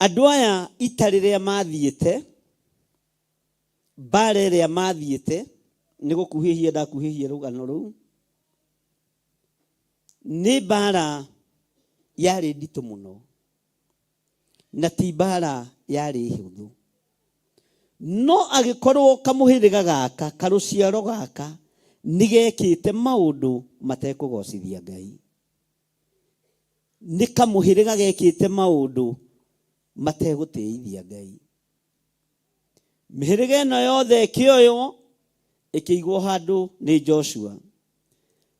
Andũ aya ita rĩrĩa mathiĩte, mbara ĩrĩa mathiĩte, nĩ gũkuhĩhia ndakuhĩhia rũgano rũu, nĩ mbara yarĩ nditũ mũno, na ti mbara yarĩ hũthũ. No agĩkorwo kamũhĩrĩga gaka, karũciaro gaka, nĩ gekĩte maũndũ matekũgocithia Ngai. Nĩ kamũhĩrĩga gekĩte maũndũ mategũtĩithia Ngai. Mĩhĩrĩga ĩno yothe ĩkĩoywo ĩkĩigwo handũ nĩ Joshua.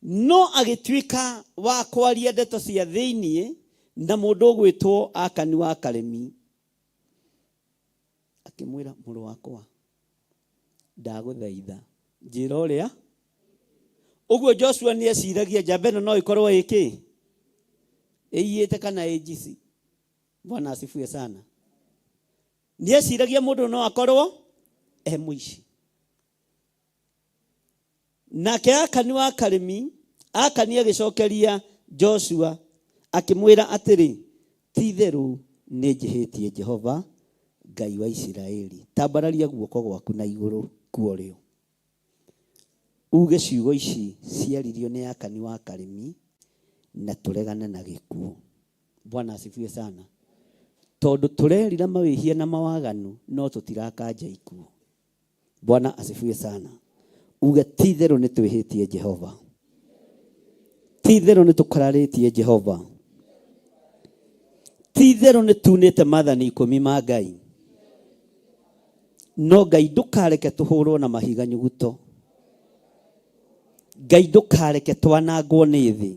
No agĩtuĩka wa kwaria ndeto cia thĩinĩ na mũndũ ũgwĩtwo Akani wa Karemi. Akĩmwĩra, mũrũ wakwa, ndagũthaitha njĩra ũrĩa ũguo. Joshua nĩ eciragia njamba ĩno no ĩkorwo ĩkĩ ĩiyĩte kana ĩ njici. Bwana asifiwe sana. Nĩ eciragia mũndũ no akorwo e mũici. Nake Akani wa Karimi, Akani agĩcokeria Joshua akĩmwĩra atĩrĩ, Ti-itherũ nĩnjĩhĩtie Jehova Ngai wa Isiraeli. Tambararia guoko gwaku na igũrũ kuorĩo, uuge ciugo ici ciaririo nĩ Akani wa Karimi, na tũregane na gĩkuũ. Bwana asifiwe sana. Tondũ tũrerira mawĩhia na mawaganu, no tũtirakanja ikuũ. Bwana asifiwe sana. Uge ti itherũ nĩ twĩhĩtie Jehova. Ti itherũ nĩ tũkararĩtie Jehova. Ti itherũ nĩ tunĩte maathani ikũmi ma Ngai. No Ngai ndũkareke tũhũrwo na mahiga nyuguto. Ngai ndũkareke twanangwo nĩ thĩ.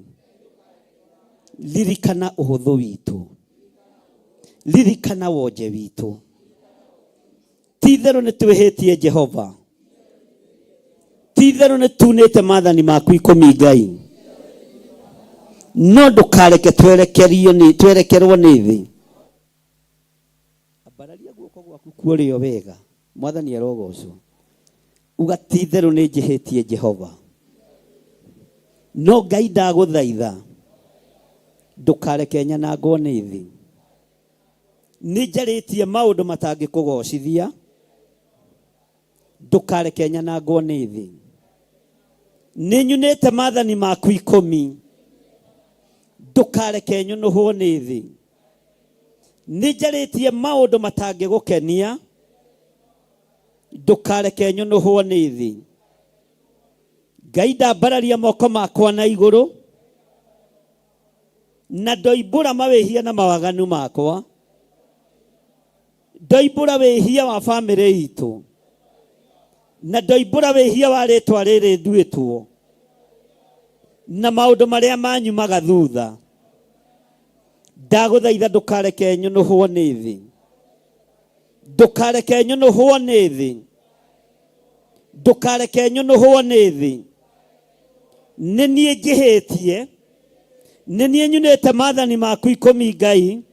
Ririkana ũhũthũ witũ. Ririkana wonje witũ. Ti itherũ nĩ twĩhĩtie Jehova. Ti itherũ nĩ tunĩte maathani maku ikũmi Ngai. No ndũkareke twerekerio nĩ twerekerwo nĩ thĩ. Ambararia guoko gwaku kuorĩo wega. Mwathani arogocwo. Uga ti itherũ nĩ njĩhĩtie Jehova. No Ngai ndagũthaitha ndũkareke nyanangwo nĩ thĩ. Nĩ njarĩtie maũndũ matangĩkũgocithia, ndũkareke nyanangwo nĩ thĩ. Nĩ nyunĩte maathani maku ikũmi, ndũkareke nyũnũhwo nĩ thĩ. Nĩ njarĩtie maũndũ matangĩgũkenia, ndũkareke nyũnũhwo nĩ thĩ. Ngai ndambararia moko makwa na igũrũ, na ndoimbũra mawĩhia na mawaganu makwa, ndoimbũra wĩhia wa bamĩrĩ itũ, na ndoimbũra wĩhia wa rĩtwa rĩrĩ nduĩtwo, na maũndũ marĩa manyumaga thutha. Ndagũthaitha ndũkareke nyũnũhwo nĩ thĩ, ndũkareke nyũnũhwo nĩ thĩ, ndũkareke nyũnũhwo nĩ thĩ. Nĩ niĩ njĩhĩtie, nĩ niĩ nyunĩte maathani maku ikũmi Ngai,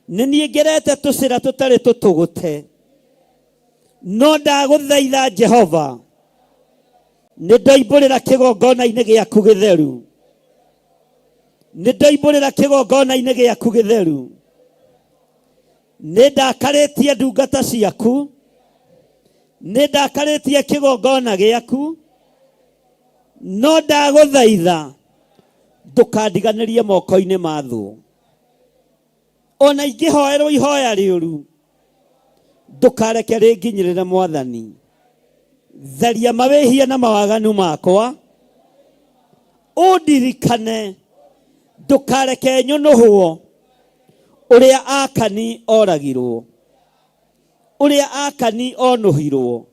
nĩ niĩ ngerete tũcĩra tũtarĩ tũtũgũte, no ndagũthaitha Jehova, nĩ ndoimbũrĩra kĩgongona-inĩ gĩaku gĩtheru, nĩ ndoimbũrĩra kĩgongona-inĩ gĩaku gĩtheru, nĩ ndakarĩtie ndungata ciaku, nĩ ndakarĩtie kĩgongona gĩaku, no ndagũthaitha ndũkandiganĩrie moko-inĩ ma thũ. Ona ingĩhoerwo ihoya rĩũru, ndũkareke rĩnginyĩrĩre Mwathani. Tharia mawĩhia na mawaganu makwa, ũndirikane, ndũkareke nyũnũhwo ũrĩa Akani oragirwo, ũrĩa Akani onũhirwo.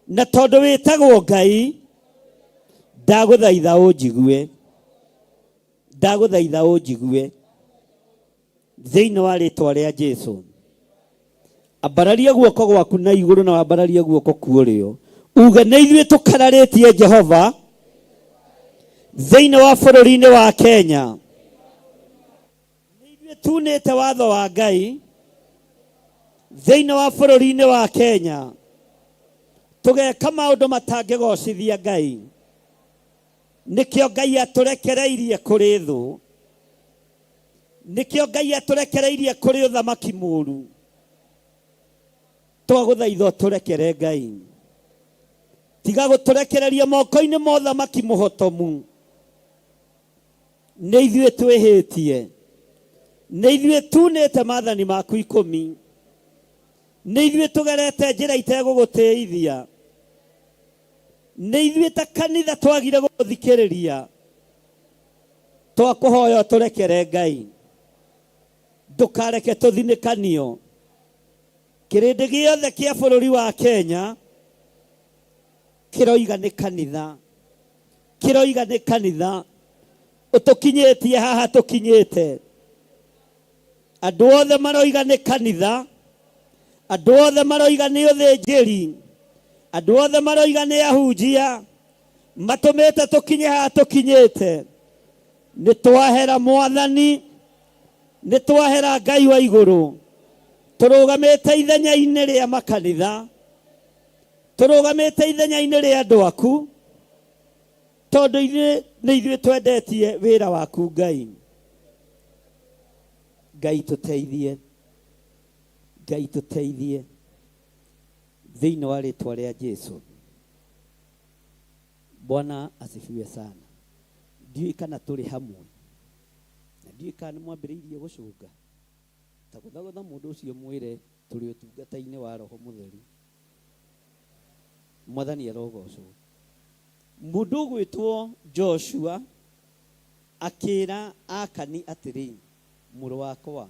Na tondũ wĩtagwo Ngai, ndagũthaitha ũnjigue, ndagũthaitha ũnjigue thĩinĩ wa rĩtwa rĩa Jesu. Ambararia guoko gwaku na igũrũ na wambararie guoko kuũrĩo, uge nĩ ithuĩ tũkararĩtie Jehova thĩinĩ wa bũrũri-inĩ wa Kenya. Nĩ ithuĩ tunĩte watho wa Ngai thĩinĩ wa bũrũri-inĩ wa Kenya, tũgeka maũndũ matangĩgocithia Ngai. Nĩkĩo Ngai atũrekereirie kũrĩ thũ. Nĩkĩo Ngai atũrekereirie kũrĩ ũthamaki mũũru. Twagũthaitha ũtũrekere Ngai. Tiga gũtũrekereria moko-inĩ ma ũthamaki mũhotomu. Nĩ ithuĩ twĩhĩtie. Nĩ ithuĩ tunĩte maathani maku ikũmi. Nĩ ithuĩ tũgerete njĩra itegũgũtĩithia. Nĩ ithuĩ ta kanitha twagire gũgũthikĩrĩria. Twakũhoya ũtũrekere Ngai. Ndũkareke tũthinĩkanio. Kĩrĩndĩ gĩothe kĩa bũrũri wa Kenya kĩroiga nĩ kanitha. Kĩroiga nĩ kanitha. Ũtũkinyĩtie haha tũkinyĩte. Andũ othe maroiga nĩ kanitha. Andũ othe maroiga nĩ ũthĩnjĩri. Andũ othe maroiga nĩ ahunjia. Matũmĩte tũkinye haha tũkinyĩte. Nĩ twahera Mwathani, nĩ twahera Ngai wa igũrũ. Tũrũgamĩte ithenya-inĩ rĩa makanitha. Tũrũgamĩte ithenya-inĩ rĩa andũ aku. Tondũ ithuĩ nĩ ithuĩ twendetie wĩra waku Ngai. Ngai tũteithie. Ngai tũteithie. Thĩinĩ wa rĩtwa rĩa Jesu. Bwana asifiwe sana. Ndiũĩ kana tũrĩ hamwe. Na ndiũĩ kana nĩ mwambĩrĩirie gũcũnga. Ta gũthagũtha mũndũ ũcio mwĩre tũrĩ ũtungata-inĩ wa Roho Mũtheru. Mwathani arogocwo. Mũndũ ũgwĩtwo Joshua akĩra Akani atĩrĩ, Mũrũ wakwa,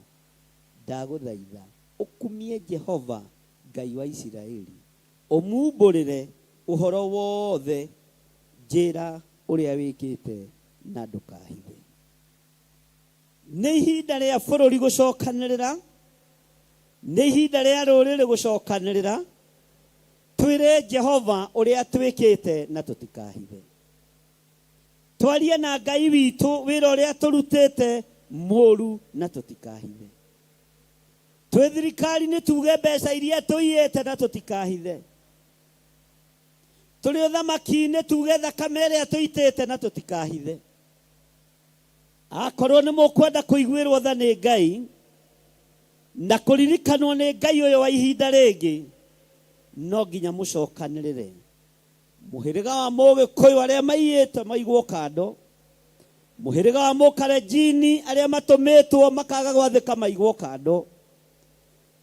ndagũthaitha ũkumie Jehova Ngai wa Isiraeli, ũmumbũrĩre ũhoro wothe, njĩra ũrĩa wĩkĩte na ndũkahithe. Nĩ ihinda rĩa bũrũri gũcokanĩrĩra, nĩ ihinda rĩa rũrĩrĩ gũcokanĩrĩra, twĩre Jehova ũrĩa twĩkĩte na tũtikahithe. Twarie na Ngai witũ wĩra ũrĩa tũrutĩte mũru na tũtikahithe. Twĩ thirikari-inĩ tuge mbeca iria tũiyĩte na tũtikahithe. Tũrĩ ũthamaki-inĩ tuge thakame ĩrĩa tũitĩte na tũtikahithe. Akorwo nĩ mũkwenda kũiguĩrwo tha nĩ Ngai na kũririkanwo nĩ Ngai ũyũ wa ihinda rĩngĩ, no nginya mũcokanĩrĩre. Mũhĩrĩga wa Mũgĩkũyũ arĩa maiyĩte maigwo kando, mũhĩrĩga wa Mũkalenjini arĩa matũmĩtwo makaga gwathĩka maigwo kando,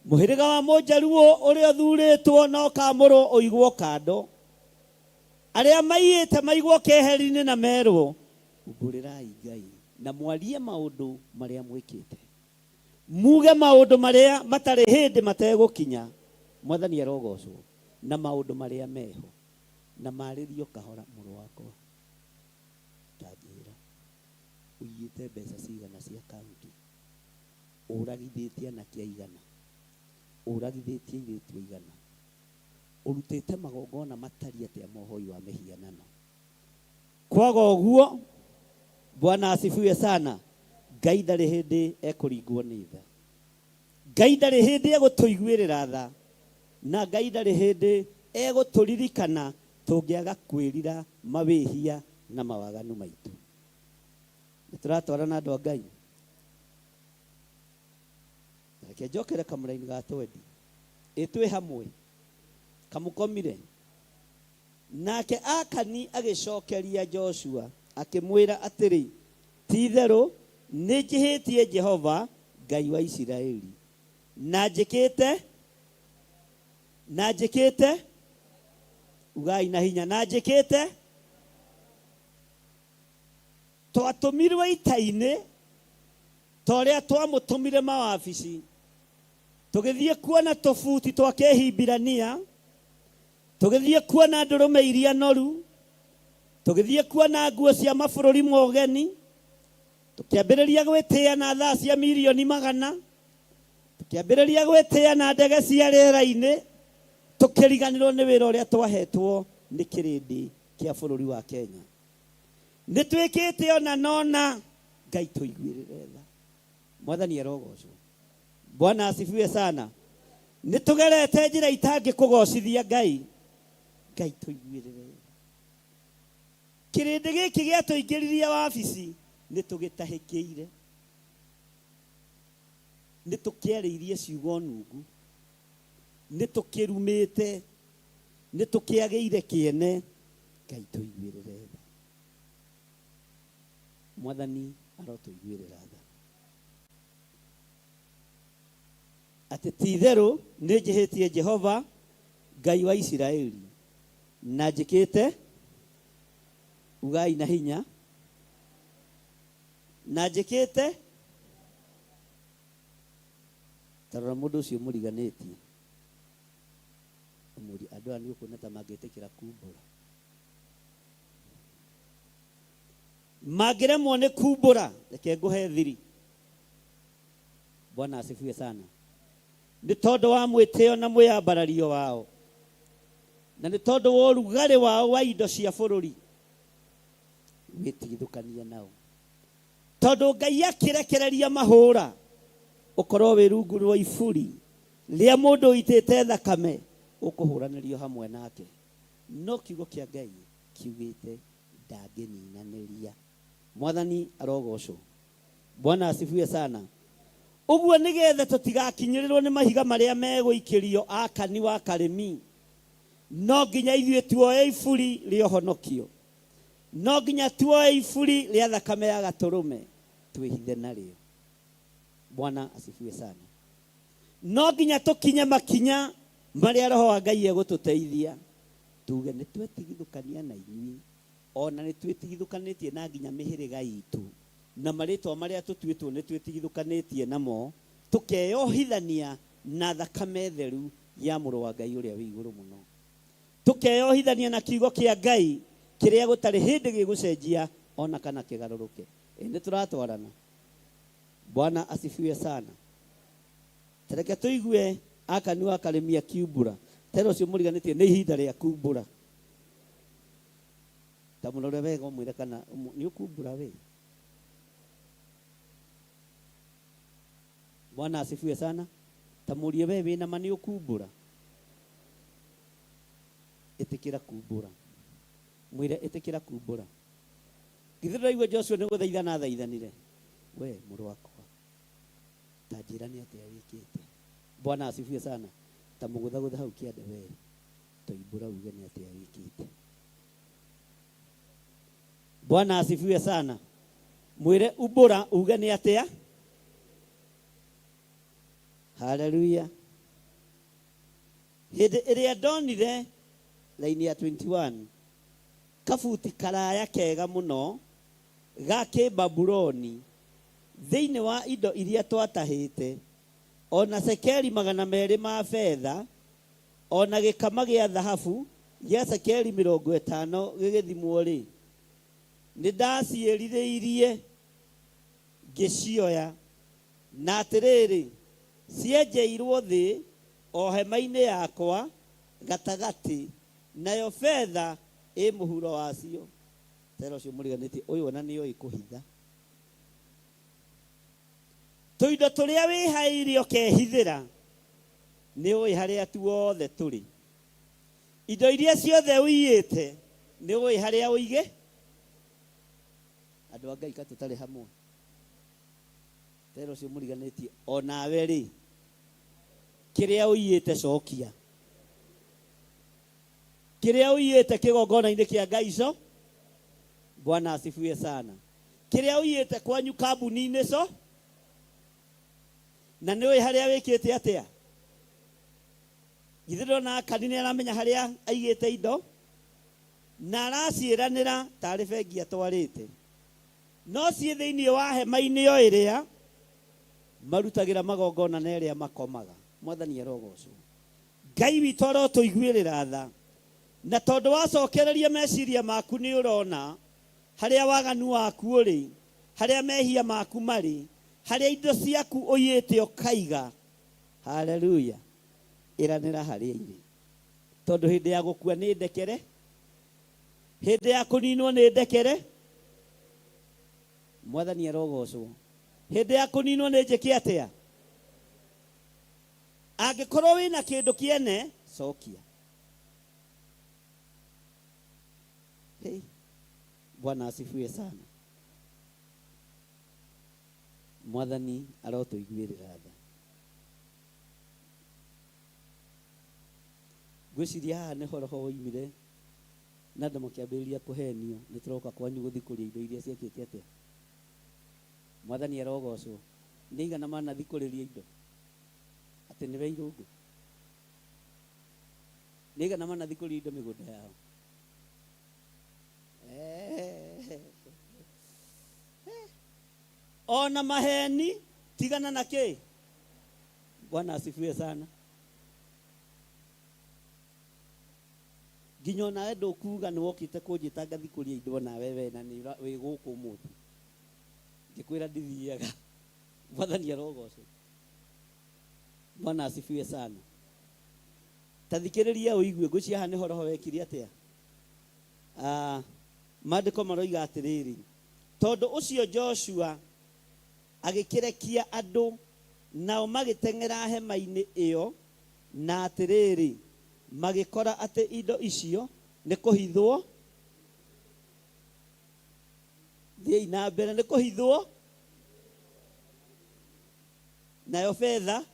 mũhĩrĩga wa Mũnjaruo ũrĩa ũthurĩtwo na ũkamũrwo ũigwo kando, arĩa maiyĩte maigwo keheri-inĩ na merwo umbũrĩrai Ngai na mwarie maũndũ marĩa mwĩkĩte. Muge maũndũ marĩa matarĩ hĩndĩ mategũkinya, Mwathani arogocwo, na maũndũ marĩa meho. Na marĩrio kahora, mũrũ wakwa, ta njĩra, ũiyĩte mbeca cigana cia kaunti? Ũragithĩtie anake aigana? Ũragithĩtie airĩtu aigana? Ũrutĩte magongona matariĩ atĩa ma ũhoi wa mĩhianano? Kwaga ũguo, Bwana asifiwe sana, Ngai ndarĩ hĩndĩ ekũringwo nĩ tha. Ngai ndarĩ hĩndĩ egũtũiguĩrĩra tha, na Ngai ndarĩ hĩndĩ egũtũririkana tũngĩaga kwĩrira mawĩhia na mawaganu maitũ. Nĩ tũratwarana andũ a Ngai? Reke njokere kamũraini ga twendi. Ĩ twĩ hamwe? Kamũkomire? Nake Akani agĩcokeria Joshua akĩmwĩra atĩrĩ, Ti-itherũ nĩnjĩhĩtie Jehova Ngai wa Isiraeli, na njĩkĩte, na njĩkĩte, ugai na hinya, na njĩkĩte. Twatũmirwo ita-inĩ ta ũrĩa twamũtũmire mawabici, tũgĩthiĩ kuona tũbuti twa Kĩhibirania, Tũgĩthiĩ kuona ndũrũme iria noru, tũgĩthiĩ kuona nguo cia mabũrũri ma ũgeni, tũkĩambĩrĩria gwĩtĩĩa na thaa cia mirioni magana, tũkĩambĩrĩria gwĩtĩĩa na ndege cia rĩera-inĩ, tũkĩriganĩrwo nĩ wĩra ũrĩa twahetwo nĩ kĩrĩndĩ kĩa bũrũri wa Kenya. Nĩ twĩkĩte ona na ũna, Ngai tũiguĩrĩre tha. Mwathani arogocwo. Bwana asifiwe sana. Nĩ tũgerete njĩra itangĩkũgocithia Ngai. Ngai tũiguĩrĩre tha. Kĩrĩndĩ gĩkĩ gĩatũingĩririe wabici nĩ tũgĩtahĩkĩire. Nĩ tũkĩarĩirie ciugo nungu, nĩ tũkĩrumĩte, nĩ tũkĩagĩire kĩene. Ngai tũiguĩrĩre tha. Mwathani arotũiguĩrĩra tha. Atĩ ti-itherũ nĩnjĩhĩtie Jehova Ngai wa Isiraeli, na njĩkĩte, ugai na hinya, na njĩkĩte. Ta rora mũndũ ũcio mũriganĩtie, ũmũrie, andũ aya nĩ ũkuona ta mangĩtĩkĩra kumbũra? Mangĩremwo nĩ kumbũra, reke ngũhe thiri. Bwana asifiwe sana. Nĩ tondũ wa mwĩtĩo na mwĩyambarario wao, na nĩ tondũ wa ũrugarĩ wao wa indo cia bũrũri, wĩtigithũkanie nao. Tondũ Ngai akĩrekereria mahũra, ũkorwo wĩ rungu rwa iburi rĩa mũndũ ũitĩte thakame, ũkũhũranĩrio hamwe nake. No kiugo kĩa Ngai kiugĩte ndangĩninanĩria. Mwathani arogocwo. Bwana asifiwe sana. Ũguo nĩgetha tũtigakinyĩrĩrwo nĩ mahiga marĩa megũikĩrio Akani wa Karimi, no nginya ithuĩ tuoe iburi rĩa ũhonokio. No nginya tuoe iburi rĩa thakame ya gatũrũme twĩhithe narĩo. Bwana asifiwe sana. No nginya tũkinye makinya marĩa Roho wa Ngai egũtũteithia tuge nĩ twetigithũkania na inyuĩ, o na nĩ twĩtigithũkanĩtie na nginya mĩhĩrĩga itũ, na marĩtwa marĩa tũtuĩtwo nĩ twĩtigithũkanĩtie namo, tũkeyohithania na thakame theru ya Mũrũ wa Ngai ũrĩa wĩ igũrũ mũno. Tũkeyohithania na kiugo kĩa Ngai kĩrĩa gũtarĩ hĩndĩ gĩgũcenjia o na kana kĩgarũrũke. Ĩ nĩ tũratwarana? Bwana asifiwe sana. Ta reke tũigue Akani wa Karimi akiumbũra. Tera ũcio mũriganĩtie nĩ ihinda rĩa kumbũra. Ta mũrore wega ũmwĩre kana nĩ ũkumbũra we. Bwana asifiwe sana. Ta mũrie we wĩna ma nĩ ũkumbũra. Ĩtĩkĩra kumbũra. Mwĩre ĩtĩkĩra kumbũra. Githĩ ndũraigua Joshua nĩ gũthaithana athaithanire? We mũrũ wakwa, ta njĩra nĩ atĩa wĩkĩte. Bwana asifiwe sana. Ta mũgũthagũthe hau kĩande we, toimbũra uge nĩ atĩa wĩkĩte. Bwana asifiwe sana. Mwĩre umbũra uge nĩ atĩa. Haleluya. Hĩndĩ ĩrĩa ndonire raini ya 21 kabuti karaya kega mũno ga Kĩbabuloni thĩinĩ wa indo iria twatahĩte, o na cekeri 200 ma betha, o na gĩkama gĩa thahabu gĩa cekeri 50 gĩgĩthimwo-rĩ, nĩndaciĩrirĩirie ngĩcioya. Na atĩrĩrĩ, cienjeirũo thĩ o hema-inĩ yakwa gatagatĩ, nayo betha ĩ mũhuro wacio. Tera ũcio mũriganĩtie, ũyũ ona nĩoĩ kũhitha. Tũindo tũrĩa wĩhaĩire ũkehithĩra, nĩũĩ harĩa tuothe tũrĩ. Indo iria ciothe ũiyĩte, nĩũĩ harĩa ũige. Andũ a Ngai ka tũtarĩ hamwe. Tera ũcio mũriganĩtie, o nawe-rĩ, kĩrĩa ũiyĩte cokia. Kĩrĩa ũiyĩte kĩgongona-inĩ kĩa Ngai co. Bwana asifiwe sana. Kĩrĩa ũiyĩte kwanyu kambuni-inĩ co. Na nĩũĩ harĩa wĩkĩte atĩa? Githĩ ndũrona Akani nĩ aramenya harĩa aigĩte indo na araciĩranĩra tarĩ bengi atwarĩte. No ciĩ thĩinĩ wa hema-inĩ o ĩrĩa marutagĩra magongona na ĩrĩa makomaga. Mwathani arogocwo. Ngai witũ arotũiguĩrĩra tha. Na tondũ wacokereria meciria maku nĩ ũrona harĩa waganu waku ũrĩ, harĩa mehia maku marĩ, harĩa indo ciaku ũiyĩte ũkaiga. Haleluya! Ĩranĩra harĩa irĩ. Tondũ hĩndĩ ya gũkua nĩ ndekere, hĩndĩ ya kũninwo nĩ ndekere. Mwathani arogocwo. Hĩndĩ ya kũninwo nĩ njĩke atĩa? Angĩkorwo wĩna kĩndũ kĩene, cokia. Hey, Bwana asifiwe sana. Mwathani arotũiguĩrĩra tha. Ngwĩciria haha nĩho roho woimire na andũ makĩambĩrĩria kũhenio nĩ tũroka kwanyu gũthiĩ kũrĩa indo iria ciakĩte atĩa. Mwathani arogocwo. Nĩ aigana manathiĩ kũrĩria indo atĩ nĩwe irũngũ? Nĩ aigana manathiĩ kũrĩa indo mĩgũnda yao? Ona maheni tigana na kĩ. Bwana asifiwe sana. Nginya onawe ndũkuga nĩ wokĩte kũnjĩta ngathi kũrĩa indo onawe we na nĩ wĩ gũkũ ũmũthĩ. Ngĩkwĩra ndithiaga. Mwathani arogocwo. Bwana asifiwe sana. Ta thikĩrĩria ũigue ngwĩciria haha nĩho roho wekire atĩa. Ah, maandĩko maroiga atĩrĩrĩ, tondũ ũcio Joshua agĩkĩrekia andũ, nao magĩteng'era hema-inĩ ĩyo, na atĩrĩrĩ, magĩkora atĩ indo icio nĩ kũhithwo, thiĩi na mbere, nĩ kũhithwo, nayo betha.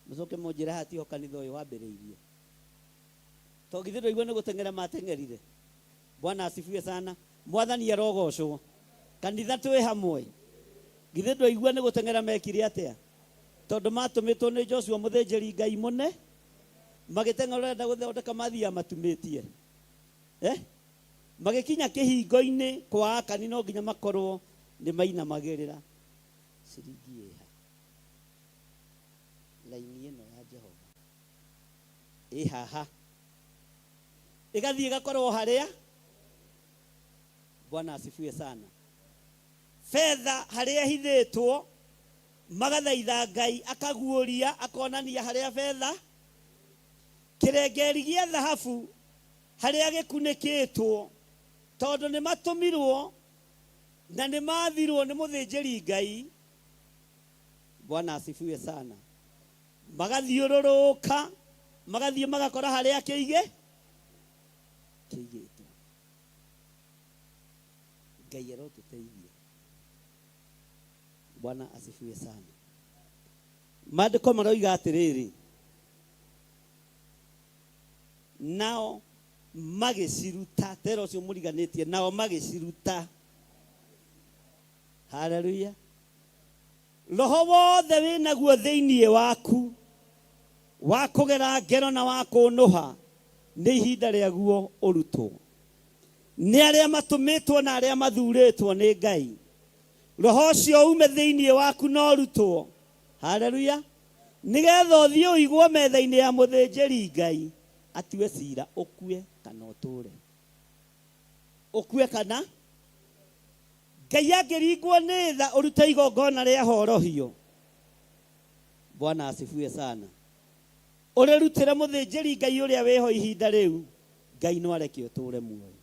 Mũcoke mũnjĩre haha tiho kanitha ũyũ wambĩrĩirio. To githĩ ndũigua nĩ gũteng'era mateng'erire? Bwana asifiwe sana. Mwathani arogocwo. Kanitha twĩ hamwe. Githĩ ndũigua nĩ gũteng'era mekire atĩa? Tondũ matũmĩtwo nĩ Joshua mũthĩnjĩri Ngai mũne, magĩteng'era ũrenda gũthondeka mathiaga matumĩtie. Eh? Magĩkinya kĩhingo-inĩ kwa Akani no nginya makorwo nĩ mainamagĩrĩra. Ciringi ĩha? Raini ĩno ya Jehova ĩ haha ĩgathiĩ ĩgakorwo harĩa. Bwana asifiwe sana. Betha harĩa ĩhithĩtwo, magathaitha Ngai akaguũria akonania harĩa betha, kĩrengeri gĩa thahabu harĩa gĩkunĩkĩtwo, tondũ nĩ matũmirwo na nĩ mathirwo nĩ mũthĩnjĩri Ngai. Bwana asifiwe sana. Magathiũrũrũka magathiĩ magakora harĩa kĩige kĩigĩtwo. Ngai arotũteithia. Bwana asifiwe sana. Maandĩko maroiga atĩrĩrĩ, nao magĩciruta, tera ũcio mũriganĩtie, nao magĩciruta. Haleluya. Roho wothe wĩnaguo thĩinĩ waku wa kũgera ngero na wa kũnũha, nĩ ihinda rĩaguo ũrutwo nĩ arĩa matũmĩtwo na arĩa mathurĩtwo nĩ Ngai. Roho ũcio ume thĩinĩ waku na ũrutwo. Haleluya. Nĩgetha ũthiĩ ũigwo metha-inĩ ya mũthĩnjĩri Ngai atue cira, ũkue kana ũtũre. Ũkue kana Ngai angĩringwo nĩ tha ũrute igongona rĩa horohio. Bwana asifiwe sana. Ũrĩrutĩre mũthĩnjĩri Ngai ũrĩa wĩho ihinda rĩu, Ngai no areke ũtũre muoyo.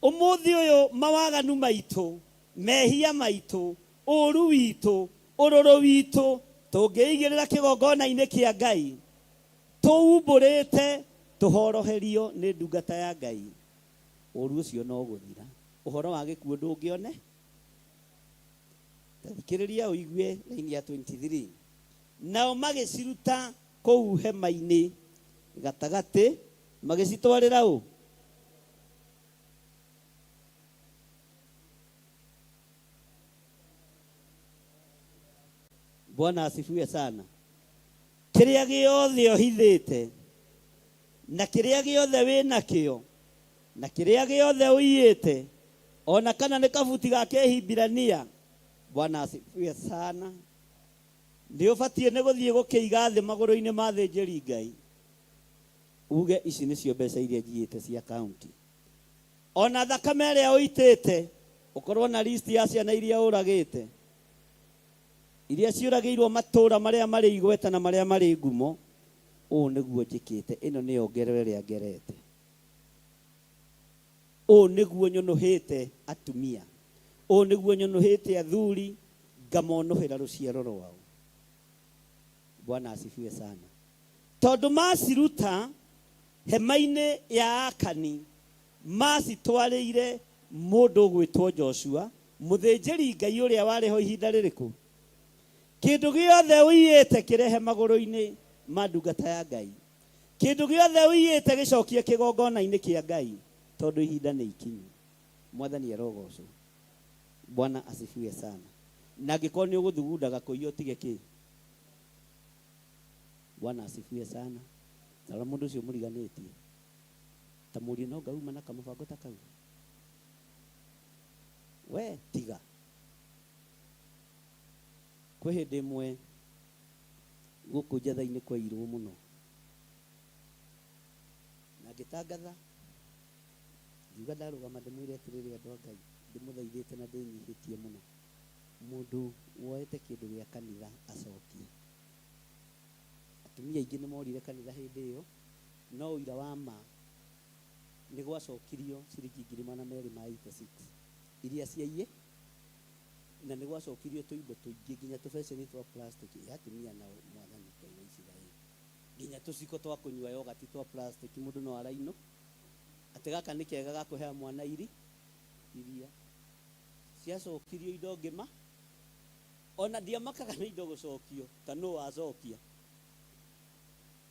Ũmũthĩ ũyũ mawaganu maitũ, mehia maitũ, ũru witũ, ũrũrũ witũ, tũngĩigĩrĩra kĩgongona-inĩ kĩa Ngai, tũumbũrĩte tũhoroherio nĩ ndungata ya Ngai, ũru ũcio no gũthira. Ũhoro wa gĩkuũ ndũngĩone. Ta thikĩrĩria ũigue raini ya 23. Nao magĩciruta kũu hema-inĩ gatagatĩ, magĩcitwarĩra ũ? Bwana asifiwe sana. Kĩrĩa gĩothe ũhithĩte na kĩrĩa gĩothe wĩ nakĩo na kĩrĩa gĩothe ũiyĩte, o na kana nĩ kabuti ga Kĩhibirania, Bwana asifiwe sana, nĩ ũbatiĩ nĩ gũthiĩ gũkĩiga thĩ magũrũ-inĩ ma athĩnjĩri Ngai, uge ici nĩcio mbeca iria njiyĩte cia kaunti. O na thakame ĩrĩa ũitĩte, ũkorwo na list ya ciana iria ũragĩte, iria ciũragĩirwo matũũra marĩa marĩ igweta na marĩa marĩ ngumo, ũũ nĩguo njĩkĩte, ĩno nĩyo ngero ĩrĩa ngerete. Ũũ nĩguo nyũnũhĩte atumia, ũũ nĩguo nyũnũhĩte athuri, ngamonũhĩra rũciaro rwao. Bwana asifiwe sana. Tondũ maciruta hema-inĩ ya Akani, macitwarĩire mũndũ ũgwĩtwo Joshua, mũthĩnjĩri Ngai ũrĩa warĩ ho ihinda rĩrĩkũ? Kĩndũ gĩothe ũiyĩte kĩrehe magũrũ-inĩ Ma ndungata ya Ngai, kĩndũ gĩothe ũiyĩte gĩcokie kĩgongona-inĩ kĩa Ngai, tondũ ihinda nĩ ikinyu. Mwathani arogocwo. Bwana asifiwe sana. Na angĩkorwo nĩ ũgũthugundaga kũiya, ũtige kĩ. Bwana asifiwe sana. Tarora mũndũ ũcio mũriganĩtie, ta mũrie, no ngauma na kamũbango ta kau we tiga. Kwĩ hĩndĩ ĩmwe gũkũ njatha-inĩ kwairwo mũno, na ngĩtangatha, ngiuga ndarũgama ndĩmwĩre atĩrĩrĩ, andũ a Ngai, ndĩmũthaithĩte na ndĩnyihĩtie mũno, mũndũ woete kĩndũ gĩa kanitha acokie. Atumia aingĩ nĩ morire kanitha hĩndĩ ĩyo, no ũira wa ma nĩ gwacokirio ciringi 286,000 iria ciaiye, na nĩ gwacokirio tũindo tũingĩ, nginya tũbeceni twa plastic. Ĩ atumia nao, Mwathani Ngai wa Isiraeli, nginya tũciko twa kũnyua yogati twa plastic, mũndũ no araino atĩ gaka nĩ kega ga kũhea mwana iri iria. Ciacokirio indo ngĩma, ona ndiamakaga nĩ indo gũcokio, ta nũ wacokia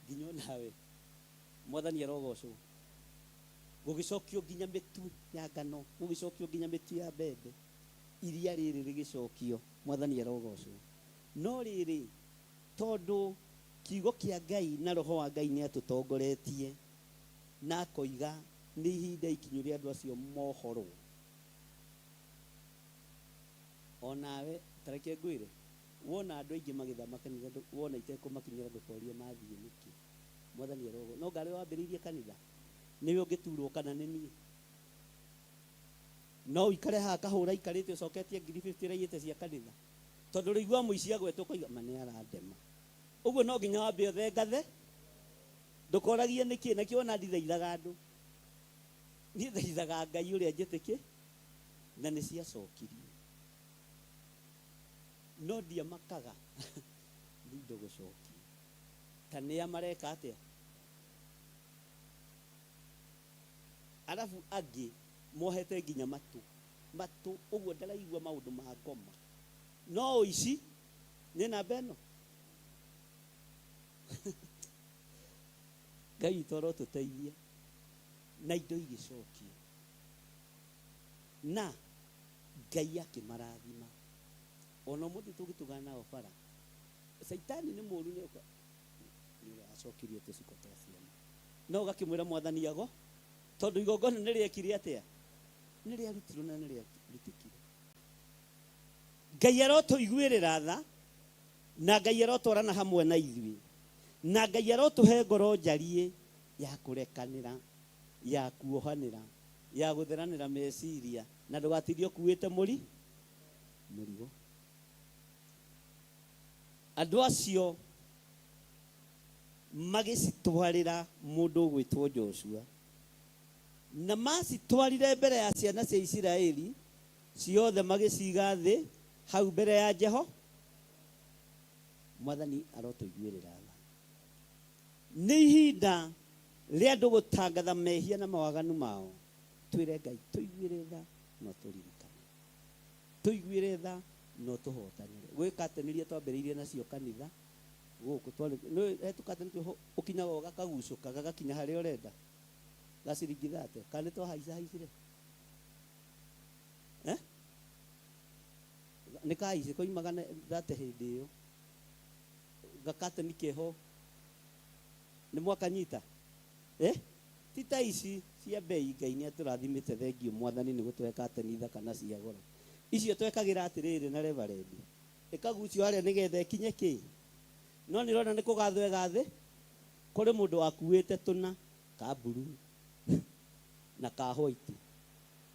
nginya onawe. Mwathani arogocwo. Gũgĩcokio nginya mĩtu ya ngano, gũgĩcokio nginya mĩtu ya mbembe, iria rĩrĩ rĩgĩcokio. Mwathani arogocwo. No rĩrĩ, tondũ kiugo kĩa Ngai na Roho wa Ngai nĩ atũtongoretie na akoiga nĩ ihinda ikinyu rĩa andũ acio mohorwo, onawe tareke ngwĩre, wona andũ aingĩ magĩthama kanitha, wona itekũmakinyĩra, ndũkorie mathiĩ nĩkĩ. Mwathani arogo no ngarĩ wambĩrĩirie kanitha nĩwe ũngĩturwo kana nĩ niĩ. No ũikare haha kahũra ikarĩte ũcoketie 50,000 ĩraiyĩte cia kanitha, tondũ rĩigua mũici agwetwo ũkoiga ma nĩ arandema. Ũguo no nginya wambe ũthengathe, ndũkoragie nĩkĩ. Nakĩo ona ndithaithaga andũ, niĩ thaithaga Ngai ũrĩa njĩtĩkĩ. Na nĩ ciacokirio, no ndiamakaga nĩ indo gũcokio, ta nĩa mareka atĩa. Arabu angĩ mohete nginya matũ matũ ũguo ndaraigua maũndũ ma ngoma, no ũici nĩ namba ĩno. Ngai witũ arotũteithia. Na indo igĩcokio, na Ngai akĩmarathima. Ona ũmũthĩ tũngĩtũgana nao bara, caitani nĩ mũru, nĩ ũrĩa acokirie tũciko twa ciana, no ũgakĩmwĩra Mwathani ago, tondũ igongona nĩ rĩekire atĩa? Nĩ rĩarutirwo na nĩ rĩarutikire. Ngai arotũiguĩrĩra tha, na Ngai arotwarana hamwe na ithuĩ, na Ngai arotũhe ngoro njariĩ ya kũrekanĩra, ya kuohanĩra, ya gũtheranĩra meciria, na ndũgatindie ũkuĩte mũri mũrigo. Andũ acio magĩcitwarĩra mũndũ ũgwĩtwo Joshua, na macitwarire mbere ya ciana cia Isiraeli ciothe, magĩciga thĩ hau mbere ya Jeho. Mwathani arotũiguĩrĩra tha. Nĩ ihinda rĩa andũ gũtangatha mehia na mawaganu mao. Twĩre Ngai, tũiguĩre tha no tũririkane, tũiguĩre tha no tũhotanĩre. Gwĩ kateni iria twambĩrĩirie nacio kanitha gũkũ, twarĩ he tũkateni twĩho, ũkinyaga ũgakagucũka gagakinya harĩa ũrenda, ga ciringi 30, kana nĩ twahaica haicire, eh? Nĩ kahaici koimaga 30 hĩndĩ ĩyo, gakateni keho nĩ mwakanyita, eh? Ti ta ici cia mbei. Ngai nĩ atũrathimĩte, thengiũ Mwathani nĩ gũtũhe kateni thaka na cia goro. Icio twekagĩra atĩrĩrĩ na reverendi, ĩkagucio harĩa nĩgetha ĩkinye kĩ, no nĩ ũrona nĩ kũgathwo ĩgathĩ. Kũrĩ mũndũ wakuĩte tũna ka blue na ka white,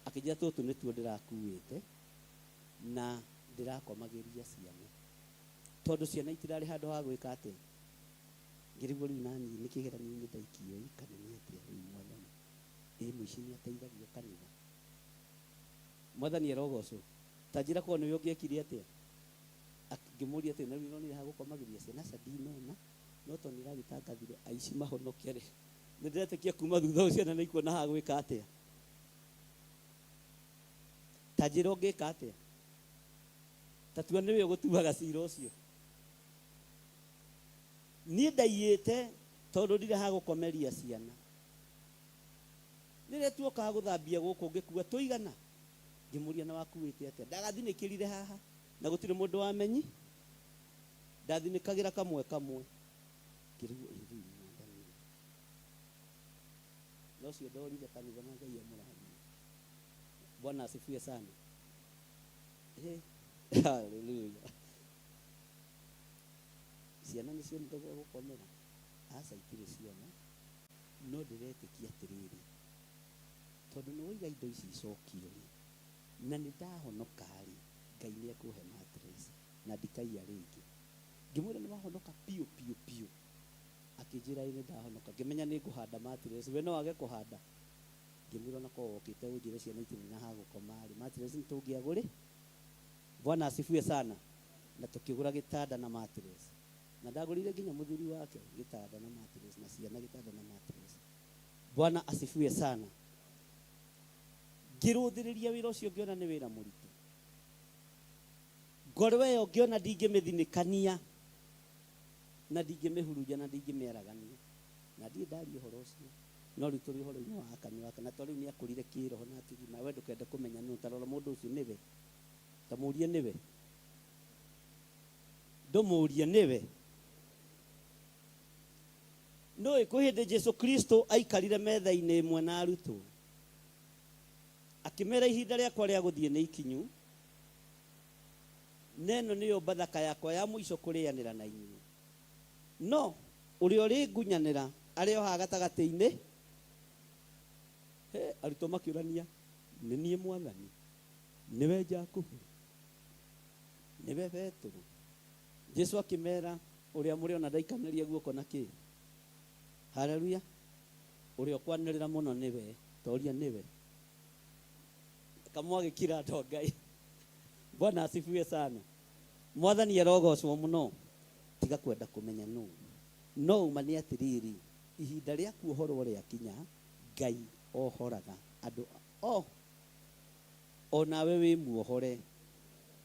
akĩnjĩra, tũtũ nĩtuo ndĩrakuĩte na ndĩrakomagĩria ciana, tondũ ciana itirarĩ handũ ha gwĩka atĩa. Ngĩrigwo rĩu naniĩ nĩ kĩgeranio-inĩ ndaikio ĩ, kana nĩ atĩa rĩu Mwathani? Ĩ mũici nĩ ateithagio kanitha? Mwathani arogocwo. Ta njĩra korwo nĩwe ũngĩekire atĩa? Ngĩmũria atĩrĩ, na rĩu nĩũronire ha gũkomagĩria ciana? Aca, ndinona, no tondũ nĩũragĩtangathire aici mahonoke rĩ, nĩ ndĩretĩkia kuma thutha ũcio ciana nĩ ikuona ha gwĩka atĩa. Ta njĩra ũngĩka atĩa? Ta tua nĩwe ũgũtuaga cira ũcio. Niĩ ndaiyĩte tondũ ndirĩ ha gũkomeria ciana. Rĩrĩa tuokaga gũthambia gũkũ ngĩkua tũigana? Ngĩmũria na wakuĩte atĩa? Ndagathinĩkĩrire haha na gũtirĩ mũndũ wamenyi. Ndathinĩkagĩra kamwe kamwe. Ngĩrigwo ĩ rĩu mwathani. Na ũcio ndorire kanitha na Ngai amũrathime. Bwana asifiwe sana. Eh, hallelujah. Ciana nĩ cionire gwa gũkomera? Aca itirĩ ciona, no ndĩretĩkia atĩrĩrĩ, tondũ nĩ waiga indo ici icokio rĩ, na nĩ ndahonoka rĩ, Ngai nĩ ekũhe mattress na ndikaiya rĩngĩ. Ngĩmwĩra nĩ wahonoka biũ biũ biũ? Akĩnjĩra ĩĩ nĩ ndahonoka. Ngĩmenya nĩ ngũhanda mattress, we no age kũhanda? Ngĩmwĩra ona korwo wokĩte ũnjĩre ciana itirĩ na ha gũkoma rĩ, mattress nĩ tũngĩagũrĩ. Bwana asifiwe sana. Na tũkĩgũra gĩtanda na mattress. Na ndagũrĩire nginya mũthuri wake gĩtanda na mattress na ciana gĩtanda na mattress. Bwana asifiwe sana. Ngĩrũthĩrĩria wĩra ũcio ngĩona nĩ wĩra mũritũ. Ngoro ĩyo ngĩona ndingĩmĩthinĩkania na ndingĩmĩhurunja na ndingĩmĩaragania. Na ndirĩ ndaria ũhoro ũcio. No rĩu tũrĩ ũhoro-inĩ wa Akani wa kana to rĩu nĩ akũrire kĩroho na akĩgima. We ndũkende kũmenya nũ, ta rora mũndũ ũcio nĩwe. Ta mũrie nĩwe. Ndũmũrie nĩwe. Nũĩ kwĩ hĩndĩ Jesu Kristo aikarire metha-inĩ ĩmwe na arutwo. Akĩmera ihinda rĩakwa rĩa gũthiĩ nĩ ikinyu, na ĩno nĩyo Bathaka yakwa ya mũico kũrĩanĩra na inyuĩ. No ũrĩa ũrĩngunyanĩra arĩ o haha gatagatĩ-inĩ. He, arutwo makĩũrania, nĩ niĩ Mwathani? Nĩwe Jakubu? Nĩwe Petero? Jesu akĩmera, ũrĩa mũrĩona ndaikanĩria guoko na kĩ? Haleluya! Ũrĩa ũkwanĩrĩra mũno nĩwe, toria nĩwe. Kamwagĩkira andũ a Ngai. Bwana asifiwe sana. Mwathani arogocwo mũno. Tiga kwenda kũmenya nũ. No ũma nĩ atĩrĩrĩ, ihinda rĩa kuohorwo rĩakinya, Ngai ohoraga andũ o. O nawe wĩ muohore.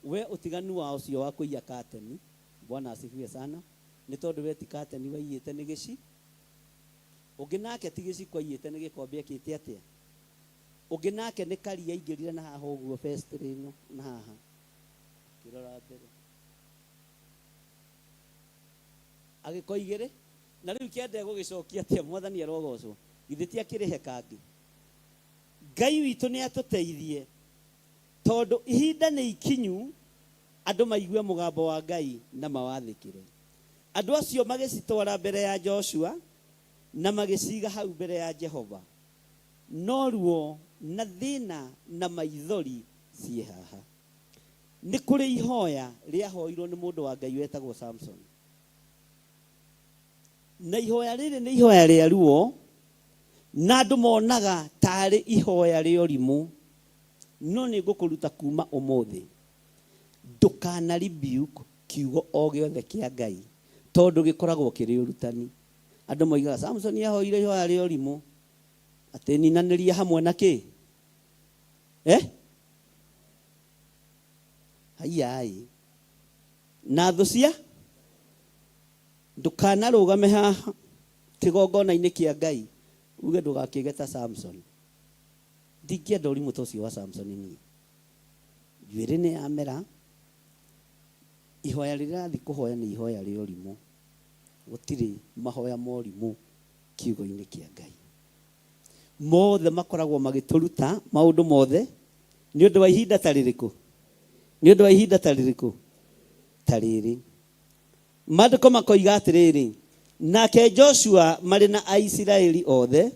We ũtiganu wa ũcio wa kũiya kateni, Bwana asifiwe sana, nĩ tondũ we ti kateni waiyĩte nĩ gĩci. Ũngĩ nake ti gĩciko aiyĩte nĩ gĩkombe ekĩte atĩa? Ũngĩ nake nĩ karia aingĩrire na haha ũguo vestry ĩno na haha. Akĩrora mbere. Agĩkoigĩrĩ. Na rĩu kĩanda egũgĩcokia atĩa? Mwathani arogocwo. Githĩ ti akĩrĩhe kangĩ? Ngai witũ nĩ atũteithie tondũ ihinda nĩ ikinyu andũ maigue mũgambo wa Ngai na mawathĩkĩre. Andũ acio magĩcitwara mbere ya Joshua na magĩciiga hau mbere ya Jehova. No ruo na thĩna na maithori ciĩ haha. Nĩ kũrĩ ihoya rĩahoirwo nĩ mũndũ wa Ngai wetagwo Samson. Na ihoya rĩrĩ nĩ ihoya rĩa ruo, na andũ monaga tarĩ ihoya rĩa ũrimũ. No nĩ ngũkũruta kuma ũmũthĩ, ndũkana rebuke kiugo o gĩothe kĩa Ngai, tondũ gĩkoragwo kĩrĩ ũrutani. Andũ moigaga Samson ahoire ihoya rĩa ũrimũ, atĩ ninanĩria hamwe na kĩ? Eh? Haiyaĩ. Na thũ cia Ndũkanarũgame haha kĩgongona-inĩ kĩa Ngai uge ndũgakĩge ta Samson. Ndingĩenda ũrimũ ta ũcio wa Samson niĩ. Njuĩrĩ nĩ yamera, ihoya rĩrĩa rathiĩ kũhoya nĩ ihoya rĩa ũrimũ. Gũtirĩ mahoya ma ũrimũ kiugo-inĩ kĩa Ngai. Mothe makoragwo magĩtũruta maũndũ mothe nĩ ũndũ wa ihinda ta rĩrĩkũ? Nĩ ũndũ wa ihinda ta rĩrĩkũ? Ta rĩrĩ. Maandĩko makoiga atĩrĩrĩ, Nake Joshua marĩ na Aisiraeli othe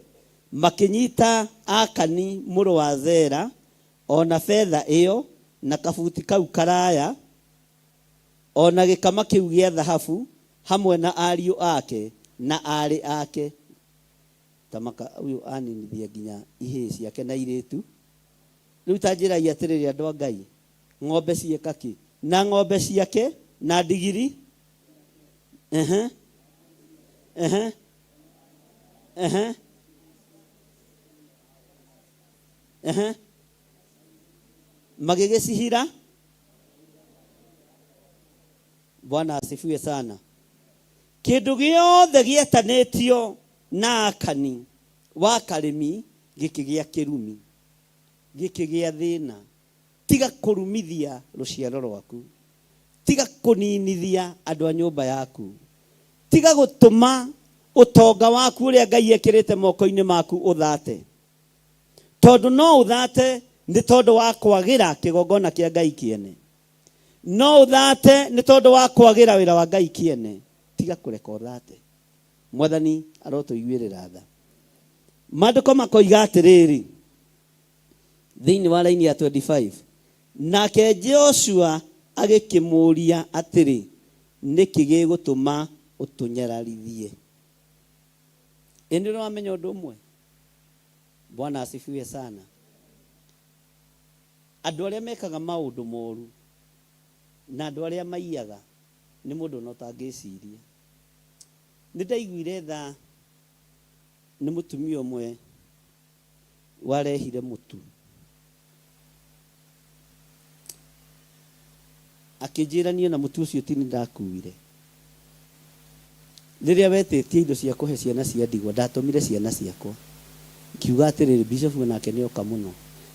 makĩnyita Akani mũrũ wa Zera, o na betha ĩyo, na kabuti kau karaya, o na gĩkama kĩu gĩa thahabu, hamwe na ariũ ake na aarĩ ake. Ta maka ũyũ aninithia nginya ihĩĩ ciake na airĩtu. Rĩu ta njĩrai atĩrĩrĩ andũ a Ngai, ng'ombe cieka kĩ? Na ng'ombe ciake na ndigiri. Ehe. Ehe. Ehe. Ehe. Magĩgĩcihira. Bwana asifiwe sana. Kĩndũ gĩothe gĩetanĩtio na Akani wa Karĩmi gĩkĩgĩa kĩrumi, gĩkĩgĩa thĩna. Tiga kũrumithia rũciaro rwaku. Tiga kũninithia andũ a nyũmba yaku. Tiga gũtũma ũtonga waku ũrĩa Ngai ekĩrĩte moko-inĩ maku ũthate. Tondũ no ũthate nĩ tondũ wa kwagĩra kĩgongona kĩa Ngai kĩene. No ũthate nĩ tondũ wa kwagĩra wĩra wa Ngai kĩene. Tiga kũreka ũthate. Mwathani arotũiguĩrĩra tha. Maandĩko makoiga atĩrĩrĩ, thĩinĩ wa raini ya 25, nake Joshua agĩkĩmũũria atĩrĩ, nĩkĩ gĩgũtũma ũtũnyararithie? Ĩ nĩ ũrĩ wamenya ũndũ ũmwe? Bwana asifiwe sana. Andũ arĩa mekaga maũndũ moru na andũ arĩa maiyaga nĩ mũndũ ona ũtangĩciria. Nĩ ndaiguire tha nĩ mũtumia ũmwe warehire mũtu. Akĩnjĩra niĩ ona mũtu ũcio ti niĩ ndakuire. Rĩrĩa wetĩtie indo cia kũhe ciana cia ndigwa, ndatũmire ciana ciakwa. Ngiuga atĩrĩrĩ, Bishop onake nĩ oka mũno.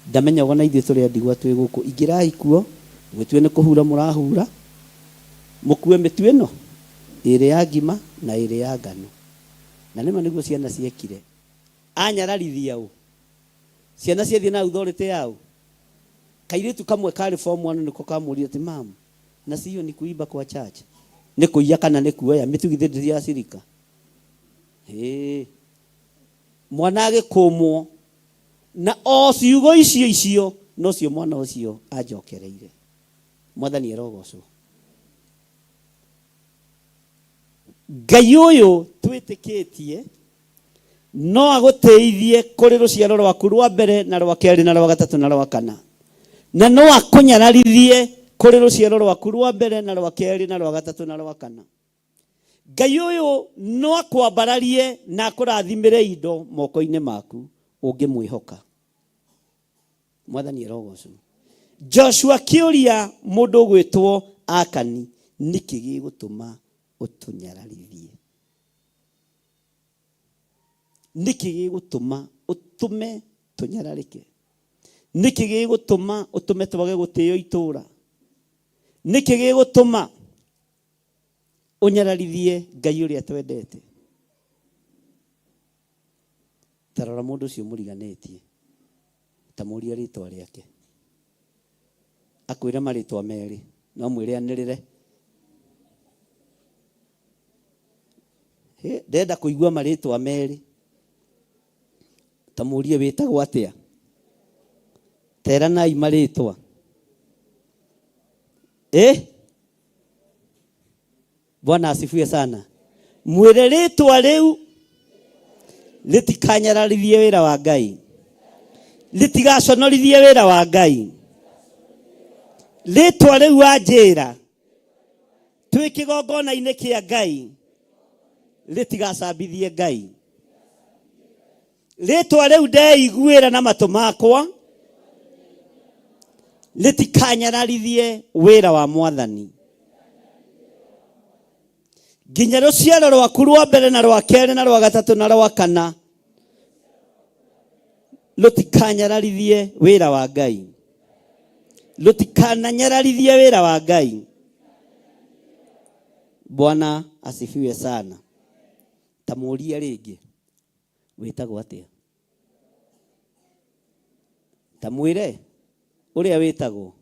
Ndamenyaga ona ithuĩ tũrĩ a ndigwa twĩ gũkũ. Ingĩrai kuo, mwĩtue nĩ kũhura mũrahura, mũkue mĩtu ĩno, ĩrĩ ya ngima na ĩrĩ ya ngano. Na nĩma nĩguo ciana ciekire. Anyararithia ũ? Ciana ciathiĩ na authority ya ũ? Kairĩtu kamwe karĩ form 1 nĩko kamũririe atĩ, Mum, na sio ni kuiba kwa church? Nĩ kũiya kana nĩ kuoya? Mĩtu githĩ ndĩrĩ ya cirika? Hĩ. Mwana agĩkũmwo na o ciugo icio icio nocio mwana ũcio anjokereire. Mwathani arogocwo. Ngai ũyũ twĩtĩkĩtie no agũtĩithie kũrĩ rũciaro rwaku rwa mbere na rwa kerĩ na rwa gatatũ na rwa kana, na no akũnyararithie kũrĩ rũciaro rwaku rwa mbere na rwa kerĩ na rwa gatatũ na rwa kana. Ngai ũyũ no akwambararie na akũrathimĩre indo moko-inĩ maku ũngĩmwĩhoka. Mwathani arogocwo. Joshua akĩũria mũndũ ũgwĩtwo Akani, nĩkĩ gĩgũtũma ũtũnyararithie? Nĩkĩ gĩgũtũma ũtũme tũnyararĩke? Nĩkĩ gĩgũtũma ũtũme twage gũtĩo itũũra? Nĩkĩ gĩgũtũma ũnyararithie Ngai ũrĩa twendete? Ta rora mũndũ ũcio mũriganĩtie, ta mũrie rĩtwa rĩake. Akwĩre marĩtwa merĩ, no mwĩre anĩrĩre. Hĩ, ndenda kũigua marĩtwa merĩ. Ta mũrie wĩtagwo atĩa? Teranai marĩtwa. Eh? Bwana asifiwe sana. Mwĩre rĩtwa rĩu rĩtikanyararithie wĩra wa Ngai, rĩtigaconorithie wĩra wa Ngai. Rĩtwa rĩu wanjĩra twĩ kĩgongona-inĩ kĩa Ngai rĩtigacambithie Ngai. Rĩtwa rĩu ndeiguĩra na matũ makwa rĩtikanyararithie wĩra wa Mwathani. Nginya rũciaro rwaku rwa mbere na rwa kerĩ na rwa gatatũ na rwa kana rũtikanyararithie wĩra wa Ngai. Rũtikananyararithie wĩra wa Ngai. Bwana asifiwe sana. Ta mũrie rĩngĩ, wĩtagwo atĩa? Ta mwĩre ũrĩa wĩtagwo.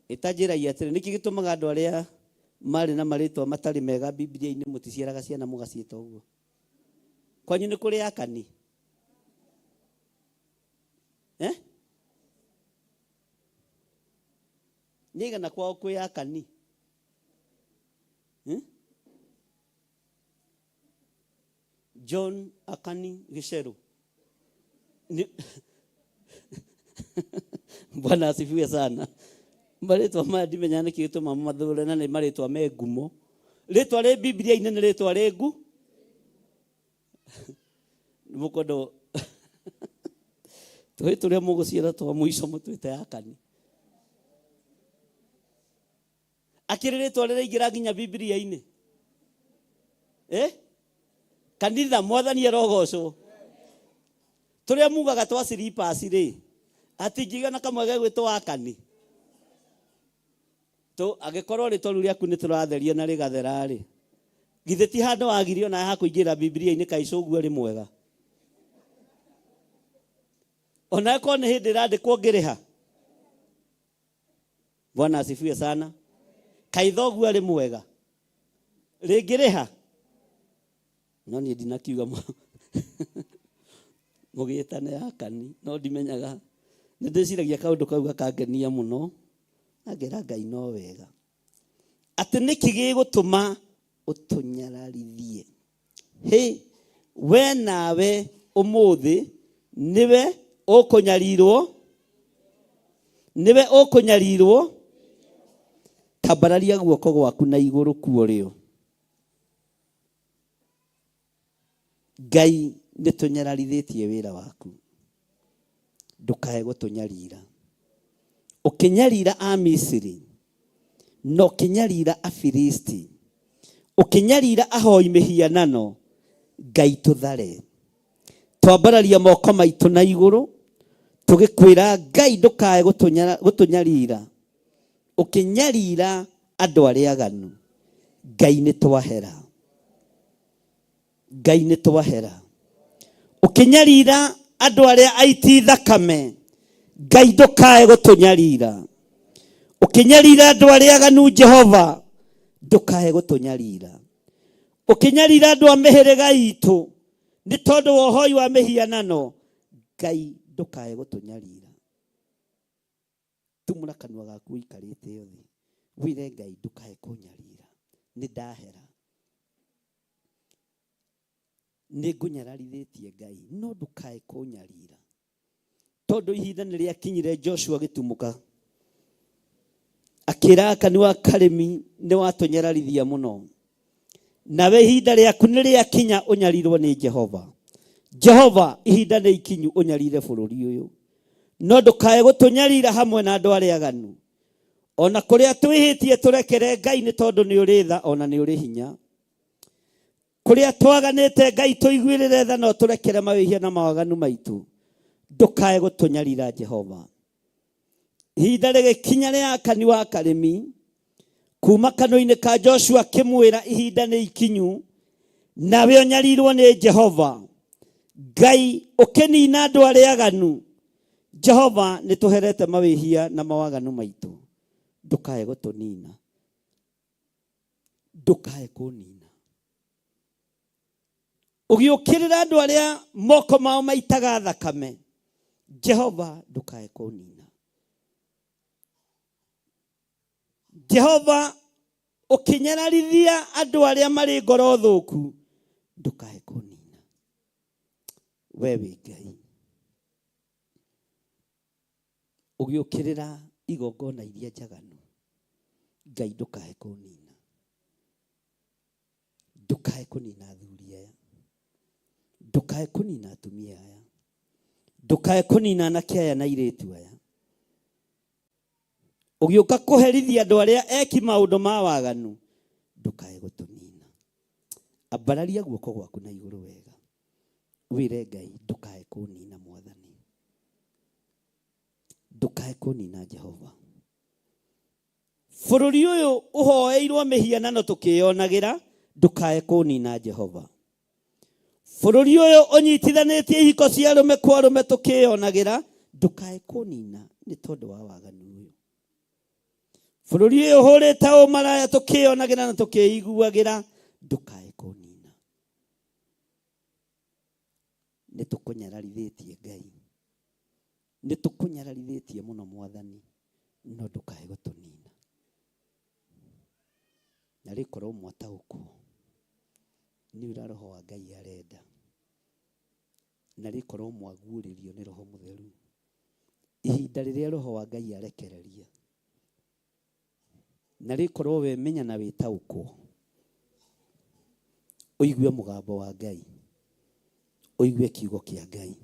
Ĩtanjĩragia atĩrĩ, nĩkĩ gĩtũmaga andũ arĩa marĩ na marĩtwa matarĩ mega Bibilia-inĩ mũticiaraga ciana mũgaciĩta ũguo? Kwanyu nĩ kũrĩ Akani? Eh? Nĩ aigana kwao kwĩ Akani? Hmm? John Akani Gicheru. Bwana asifiwe sana. Marĩtwa maya ndimenyaga nĩkĩ gĩtũma mathũre na nĩ marĩtwa me ngumo. Rĩtwa rĩ Bibilia-inĩ nĩ rĩtwa rĩ ngu. Mũkwenda tũhĩ tũrĩa mũgũciara twa mũico mũtuĩte Akani. Akĩrĩ rĩtwa rĩraingĩra nginya Bibilia-inĩ. Eh? Kanitha mwathani arogocwo. Tũrĩa mugaga twa slippers rĩ, hatingĩgĩa na kamwe gegwĩtwo Akani. Tũ angĩkorwo rĩtwa rĩu rĩaku nĩ tũratheria na rĩgathera rĩ, githĩ ti handũ wagirio nawe ha kũingĩra Bibilia-inĩ kaĩ cũguo rĩ mwega. Ona ĩkorwo nĩ hĩndĩ ĩrandĩkwo ngĩrĩha. Bwana asifiwe sana. Kaĩ thoguo arĩ mwega rĩngĩrĩha no niĩ ndinakiuga mũgĩtane Akani no ndimenyaga nĩ ndĩciragia kaũndũ kau gakangenia mũno na ngera Ngai no wega atĩ nĩkĩ gĩgũtũma ũtũnyararithie hĩ we nawe ũmũthĩ nĩwe ũkũnyarirwo nĩwe ũkũnyarirwo tambararia guoko gwaku na igũrũ kuorĩo Ngai nĩ tũnyararithĩtie wĩra waku ndũkae gũtũnyarira ũkĩnyarira Amisiri na ũkĩnyarira Afilisti ũkĩnyarira ahoi mĩhianano Ngai tũthare twambararia moko maitũ na igũrũ tũgĩkwĩra Ngai ndũkae gũtũnyarira ũkĩnyarira andũ arĩa aganu Ngai nĩ twahera Ngai nĩ twahera ũkĩnyarira andũ arĩa aiti thakame Ngai ndũkae gũtũnyarira ũkĩnyarira andũ arĩa aganu Jehova ndũkae gũtũnyarira ũkĩnyarira andũ a mĩhĩrĩga itũ nĩ tondũ wa ũhoi wa mĩhianano Ngai ndũkae gũtũnyarira tumũra kanua gaku ũikarĩte thĩ wĩre Ngai ndũkae kũnyarira nĩ ndahera nĩ ngũnyararithĩtie Ngai no ndũkae kũnyarira tondũ ihinda nĩ rĩakinyire Joshua gĩtumũka akĩra Akani wa Karĩmi nĩ watũnyararithia mũno nawe ihinda rĩaku nĩ rĩakinya ũnyarirwo nĩ Jehova Jehova ihinda nĩ ikinyu ũnyarire bũrũri ũyũ no ndũkae gũtũnyarira hamwe na andũ arĩa aganu ona kũrĩa twĩhĩtie tũrekere Ngai nĩ tondũ nĩ ũrĩ tha ona nĩ ũrĩ hinya kũrĩa twaganĩte Ngai tũiguĩrĩre tha na ũtũrekere mawĩhia na mawaganu maitũ ndũkae gũtũnyarira Jehova ihinda rĩgĩkinya rĩa Akani wa Karĩmi kuma kanua-inĩ ka Joshua akĩmwĩra ihinda nĩ ikinyu nawe ũnyarirwo nĩ Jehova Ngai ũkĩnina andũ arĩa aganu Jehova nĩ tũherete mawĩhia na mawaganu maitũ ndũkae gũtũnina ndũkae kũnina ũgĩũkĩrĩra andũ arĩa moko mao maitaga thakame Jehova ndũkae kũnina Jehova ũkĩnyararithia andũ arĩa marĩ ngoro thũku ndũkae kũnina we wĩ Ngai ũgĩũkĩrĩra igongona iria njaganu Ngai ndũkae kũnina ndũkae kũnina athuri aya ndũkae kũnina atumia aya ndũkae kũnina anake aya na airĩtu aya ũgĩũka kũherithia andũ arĩa eki maũndũ ma waganu ndũkae gũtũnina ambararia guoko gwaku na igũrũ wega wĩre Ngai ndũkae kũnina mwathani ndũkae kũnina Jehova bũrũri ũyũ ũhoeirwo mĩhianano tũkĩyonagĩra ndũkae kũnina Jehova bũrũri ũyũ ũnyitithanĩtie ihiko cia arũme kwa arũme tũkĩyonagĩra ndũkae kũnina nĩ tondũ wa waganu ũyũ bũrũri ũyũ ũhũrĩte ũmaraya tũkĩyonagĩra na tũkĩiguagĩra ndũkae kũnina nĩ tũkũnyararithĩtie Ngai nĩ tũkũnyararithĩtie mũno mwathani no ndũkae gũtũnina na rĩkorwo mwataũkwo nĩ ũrĩa roho wa Ngai arenda na rĩkorwo mwaguũrĩrio nĩ roho mũtheru ihinda rĩrĩa roho wa Ngai arekereria na rĩkorwo wemenya na wĩtaũkwo ũigue mũgambo wa Ngai ũigue kiugo kĩa Ngai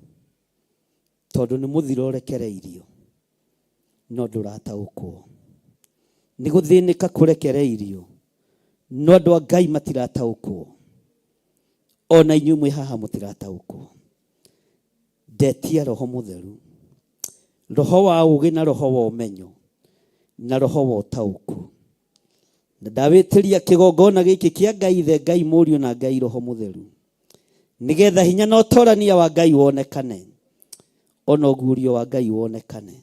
tondũ nĩ mũthiro ũrekereirio no ndũrataũkwo nĩ gũthĩnĩka kũrekereirio no andũ a Ngai matirataũkwo. Ona inyuĩ mwĩ haha mũtirataũkwo. Ndetia Roho Mũtheru, roho wa ũũgĩ na roho wa ũmenyo na roho wa ũtaũku. Na ndawĩtĩria kĩgongona gĩkĩ kĩa Ngai Ithe, Ngai Mũriũ na Ngai Roho Mũtheru, nĩgetha hinya na ũtorania wa Ngai wonekane, ona ũguũrio wa Ngai wonekane.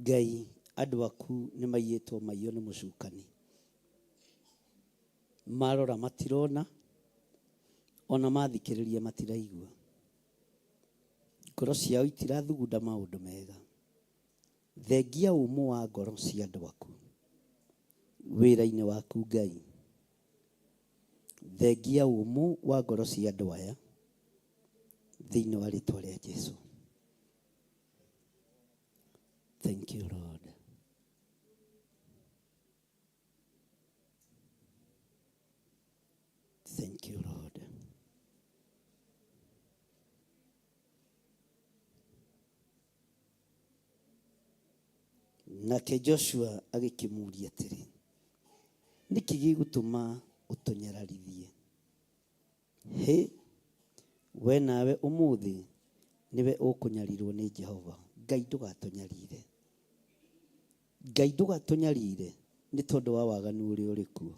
Ngai andũ aku nĩ maiyĩtwo maiyo nĩ mũcukani. Marora matirona, ona mathikĩrĩria matiraigua. Ngoro ciao itirathugunda maũndũ mega. Thengia ũmũ wa ngoro cia andũ aku wĩra-inĩ waku Ngai. Thengia ũmũ wa ngoro cia andũ aya thĩinĩ wa rĩtwa rĩa Jesu. Thank you, Lord. Thank you, Lord. Nake Joshua agĩkĩmũria atĩrĩ, nĩkĩ gĩgũtũma ũtũnyararithie? Hĩ, we nawe ũmũthĩ nĩwe ũkũnyarirwo nĩ Jehova. Ngai ndũgatũnyarire. Ngai ndũgatũnyarire nĩ tondũ wa waganu ũrĩa ũrĩ kuo.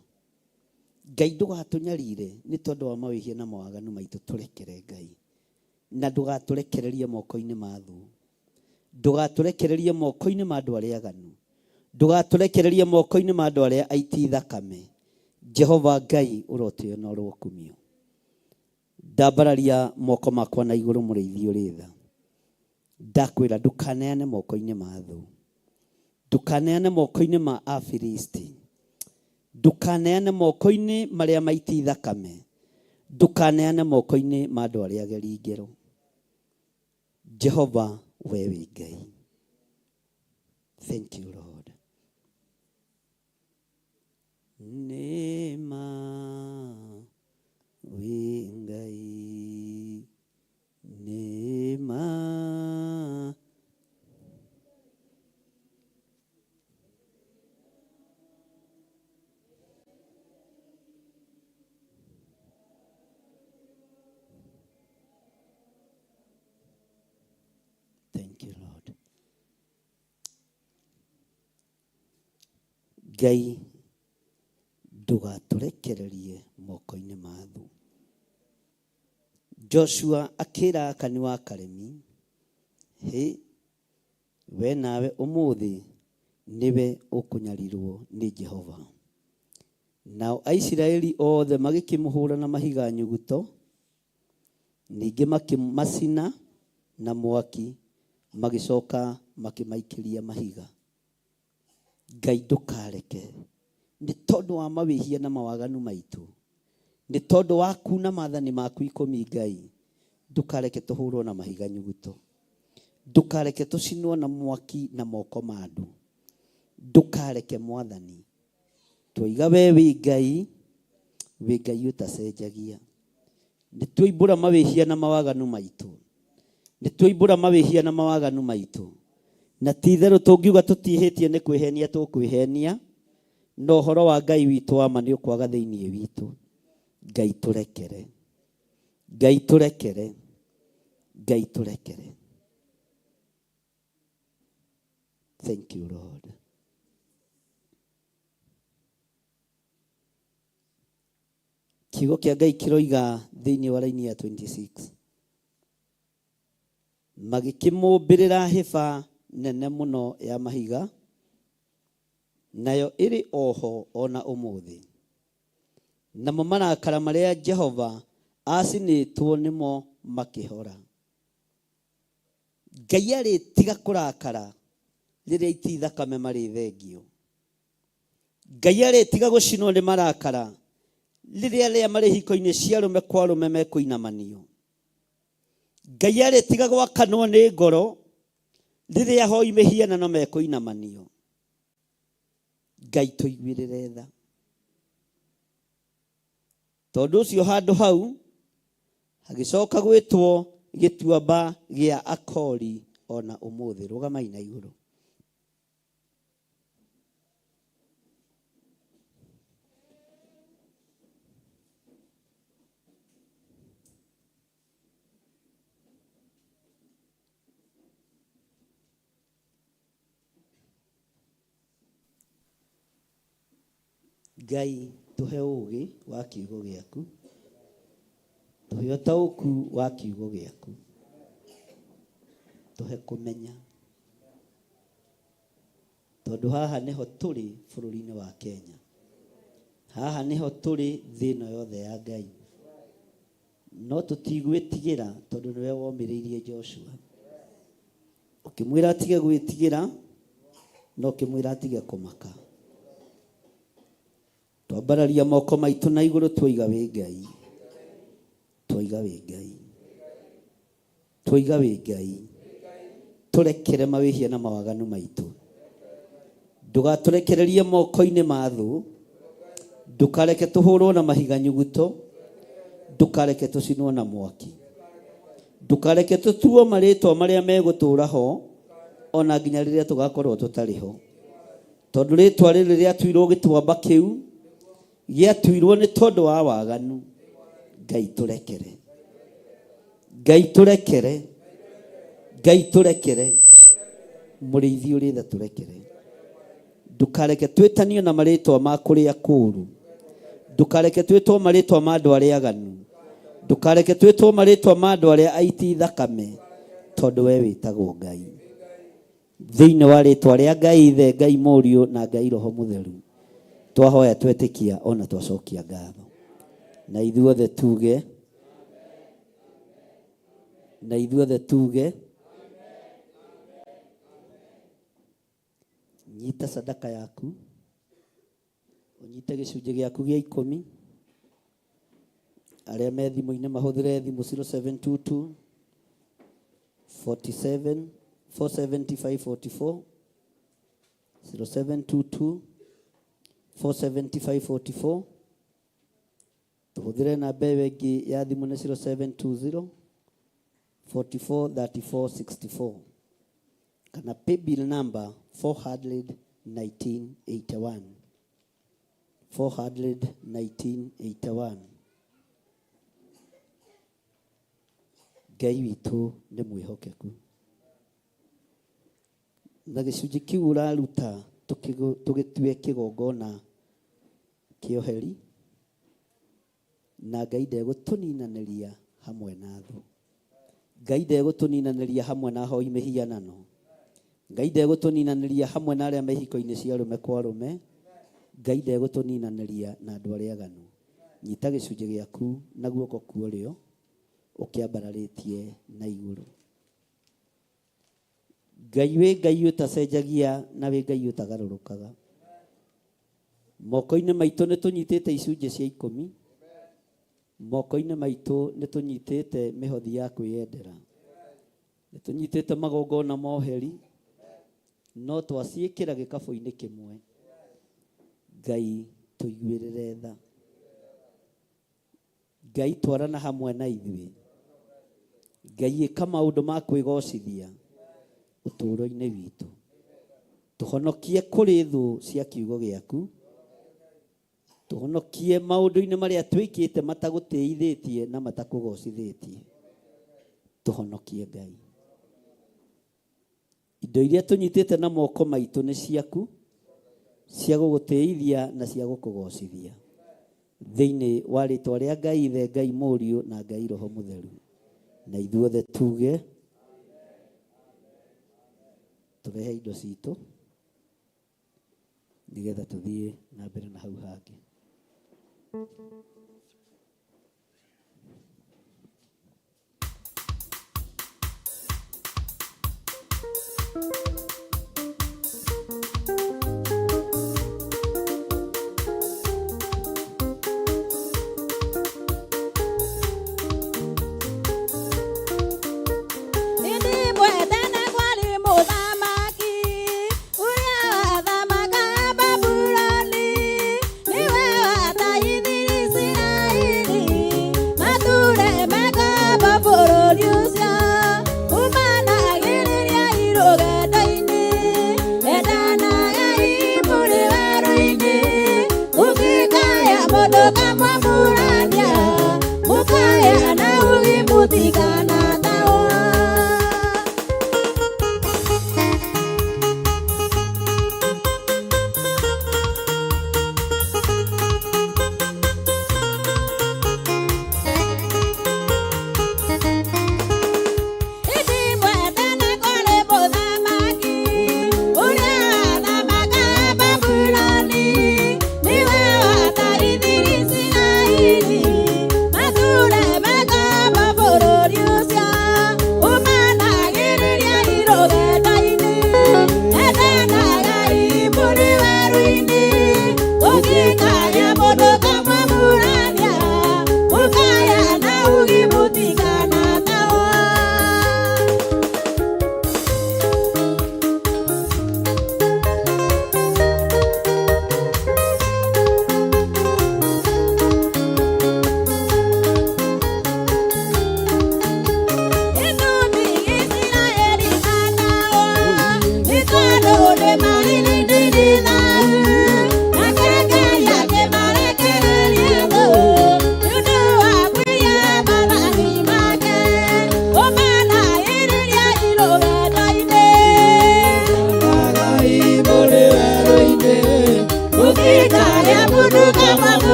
Ngai ndũgatũnyarire nĩ tondũ wa mawĩhia na mawaganu maitũ, tũrekere Ngai. Na ndũgatũrekererie moko-inĩ ma thũ. Ndũgatũrekererie moko-inĩ ma andũ arĩa aganu. Ndũgatũrekererie moko-inĩ ma andũ arĩa aiti thakame. Jehova Ngai ũrotĩo na ũrokumio. Ndambararia moko makwa na igũrũ mũrĩithi ũrĩ tha. Ndakwĩra ndũkaneane moko-inĩ ma thũ. Ndũkaneane moko-inĩ ma Afilisti. Ndũkaneane moko-inĩ marĩa maiti thakame. Ndũkaneane moko-inĩ ma andũ arĩa ageri ngero. Jehova we wĩ Ngai. Thank you Lord. Nĩ ma wĩ Ngai. Nĩ ma. Thank you, Lord. Ngai ndũgatũrekererie moko-inĩ ma thũ. Joshua akĩra Akani wa Karemi, hĩ, we nawe ũmũthĩ nĩwe ũkũnyarirwo nĩ Jehova. Nao Aisiraeli othe magĩkĩmũhũra na mahiga nyuguto, Ningĩ makĩmacina na mwaki, magĩcoka makĩmaikĩria mahiga. Ngai ndũkareke, nĩ tondũ wa mawĩhia na mawaganu maitũ, nĩ tondũ wa kuna maathani maku ikũmi, Ngai, ndũkareke tũhũrwo na mahiga nyuguto. Ndũkareke tũcinwo na mwaki na moko ma andũ. Ndũkareke Mwathani. Twoiga we wĩ Ngai, wĩ Ngai ũtacenjagia. Nĩ twoimbũra mawĩhia na mawaganu maitũ. Nĩ twoimbũra mawĩhia na mawaganu maitũ. Na ti itherũ tũngiuga tũtiĩhĩtie nĩ kwĩhenia tũkwĩhenia, na ũhoro wa Ngai witũ wa ma nĩ ũkwaga thĩinĩ witũ. Ngai tũrekere. Ngai tũrekere. Ngai tũrekere. Thank you, Lord. Kiugo kĩa Ngai kĩroiga thĩinĩ wa raini ya 26 magĩkĩmũmbĩrĩra hĩba nene mũno ya mahiga, nayo ĩrĩ oho o na ũmũthĩ. Namo marakara marĩa Jehova aacinĩtwo nĩmo makĩhora. Ngai arĩtiga kũrakara rĩrĩa aiti thakame marĩthengio. Ngai arĩtiga gũcinwo nĩ marakara rĩrĩa arĩa marĩ hiko-inĩ cia arũme kwa arũme mekũinamanio. Ngai arĩtiga gwakanwo nĩ ngoro rĩrĩa ahoi mĩhianano mekũinamanio. Ngai tũiguĩrĩre tha. Tondũ ũcio handũ hau hagĩcoka gwĩtwo gĩtuamba gĩa Akori ona ũmũthĩ. Rũgamai na igũrũ. Ngai tũhe ũũgĩ wa kiugo gĩaku, tũhe ũtaũku wa kiugo gĩaku, tũhe kũmenya, tondũ haha nĩho tũrĩ bũrũri-inĩ wa Kenya, haha nĩho tũrĩ thĩ ĩno yothe ya Ngai, no tũtigwĩtigĩra tondũ nĩwe womĩrĩirie Joshua, ũkĩmwĩra atige gwĩtigĩra na ũkĩmwĩra atige kũmaka. Twambararia moko maitũ na igũrũ twoiga wĩ Ngai, twoiga wĩ Ngai, twoiga wĩ Ngai, tũrekere mawĩhia na mawaganu maitũ, ndũgatũrekererie moko-inĩ ma thũ, ndũkareke tũhũrwo na mahiga nyuguto, ndũkareke tũcinwo na mwaki, ndũkareke tũtuo marĩtwa marĩa megũtũra ho ona nginya rĩrĩa tũgakorwo tũtarĩ ho, tondũ rĩtwa rĩrĩ rĩatuirwo gĩtuamba kĩu gĩatuirwo nĩ tondũ wa waganu. Ngai tũrekere, Ngai tũrekere, Ngai tũrekere, mũrĩithi ũrĩ tha tũrekere, ndũkareke twĩtanio na marĩtwa ma kũrĩa kũũru, ndũkareke twĩtwo marĩtwa ma andũ arĩa aganu, ndũkareke twĩtwo marĩtwa ma andũ arĩa aiti thakame, tondũ we wĩtagwo Ngai. Thĩinĩ wa rĩtwa rĩa Ngai Ithe, Ngai Mũriũ na Ngai Roho Mũtheru, twahoya twetĩkia ona twacokia ngatho. Na ithuothe tuge, na ithuothe tuge, nyita sadaka yaku, ũnyite gĩcunjĩ gĩaku gĩa ikũmi. Arĩa me thimũ-inĩ mahũthĩre thimũ 0722 47 475 44, 0722 475 44. Tũhũthĩre namba ĩyo ĩngĩ ya thimũ nĩ 0720 44 34 64 kana paybill number 41981, 41981. Ngai witũ nĩ mwĩhokeku, na gĩcunjĩ kĩu ũraruta tũgĩtue kĩgongona kĩoheri, na Ngai ndegũtũninanĩria hamwe na thũ, Ngai ndegũtũninanĩria hamwe na ahoi mĩhianano, Ngai ndegũtũninanĩria hamwe na arĩa me hiko-inĩ cia arũme kwa arũme, Ngai ndegũtũninanĩria na andũ arĩa aganu. Nyita gĩcunjĩ gĩaku na guoko kwa ũrĩo ũkĩambararĩtie na igũrũ. Ngai wĩ Ngai ũtacenjagia na wĩ Ngai ũtagarũrũkaga. Moko-inĩ maitũ nĩ tũnyitĩte icunjĩ cia ikũmi, moko-inĩ maitũ nĩ tũnyitĩte mĩhothi ya kwĩyendera, nĩ tũnyitĩte magongona ma ũheri, no twaciĩkĩra gĩkabũ-inĩ kĩmwe. Ngai tũiguĩrĩre tha. Ngai twarana hamwe na ithuĩ. Ngai ĩka maũndũ ma kwĩgocithia ũtũũro-inĩ witũ. Tũhonokie kũrĩ thũ cia kiugo gĩaku. Tũhonokie maũndũ-inĩ marĩa twĩkĩte matagũtĩithĩtie na matakũgocithĩtie. Tũhonokie Ngai. Indo iria tũnyitĩte na moko maitũ nĩ ciaku, cia gũgũtĩithia na cia gũkũgocithia. Thĩinĩ wa rĩtwa rĩa Ngai Ithe, Ngai Mũriũ na Ngai Roho Mũtheru. Na ithuothe tuge, tũrehe indo citũ nĩgetha tũthiĩ na mbere na hau hangĩ.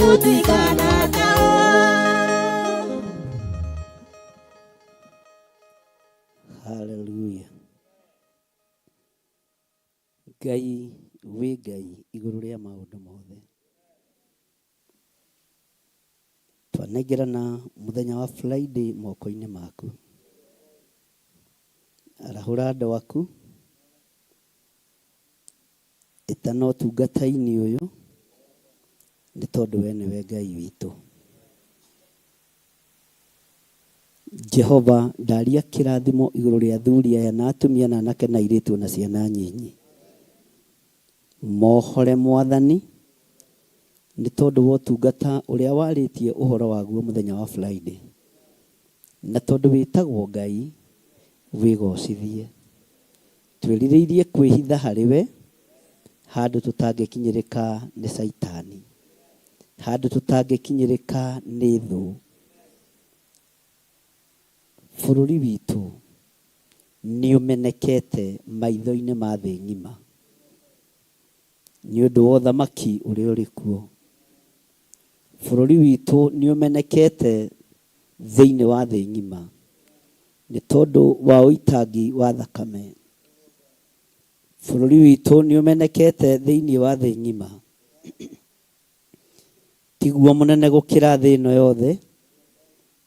Mũtigana tao. Haleluya. Ngai wĩ Ngai igũrũ rĩa maũndũ mothe. Twanengerana mũthenya wa Friday moko-inĩ maku. Arahũra andũ aku. Ĩtana ũtungata-inĩ ũyũ nĩ tondũ we nĩwe Ngai witũ. Jehova ndaria kĩrathimo igũrũ rĩa athuri aya na atumia na anake na airĩtu na ciana nyinyi. Mohore Mwathani nĩ tondũ wa ũtungata ũrĩa warĩtie ũhoro waguo mũthenya wa Friday. Na tondũ wĩtagwo Ngai, wĩgocithie. Twĩrirĩirie kwĩhitha harĩ we, handũ tũtangĩkinyĩrĩka nĩ Caitani, handũ tũtangĩkinyĩrĩka nĩ thũ. Bũrũri witũ nĩ ũmenekete maitho-inĩ ma thĩ ng'ima nĩ ũndũ wa ũthamaki ũrĩa ũrĩ kuo. Bũrũri witũ nĩ ũmenekete thĩinĩ wa thĩ ng'ima nĩ tondũ wa ũitangi wa thakame. Bũrũri witũ nĩ ũmenekete thĩinĩ wa thĩ ng'ima. Tiguo mũnene gũkĩra thĩ ĩno yothe,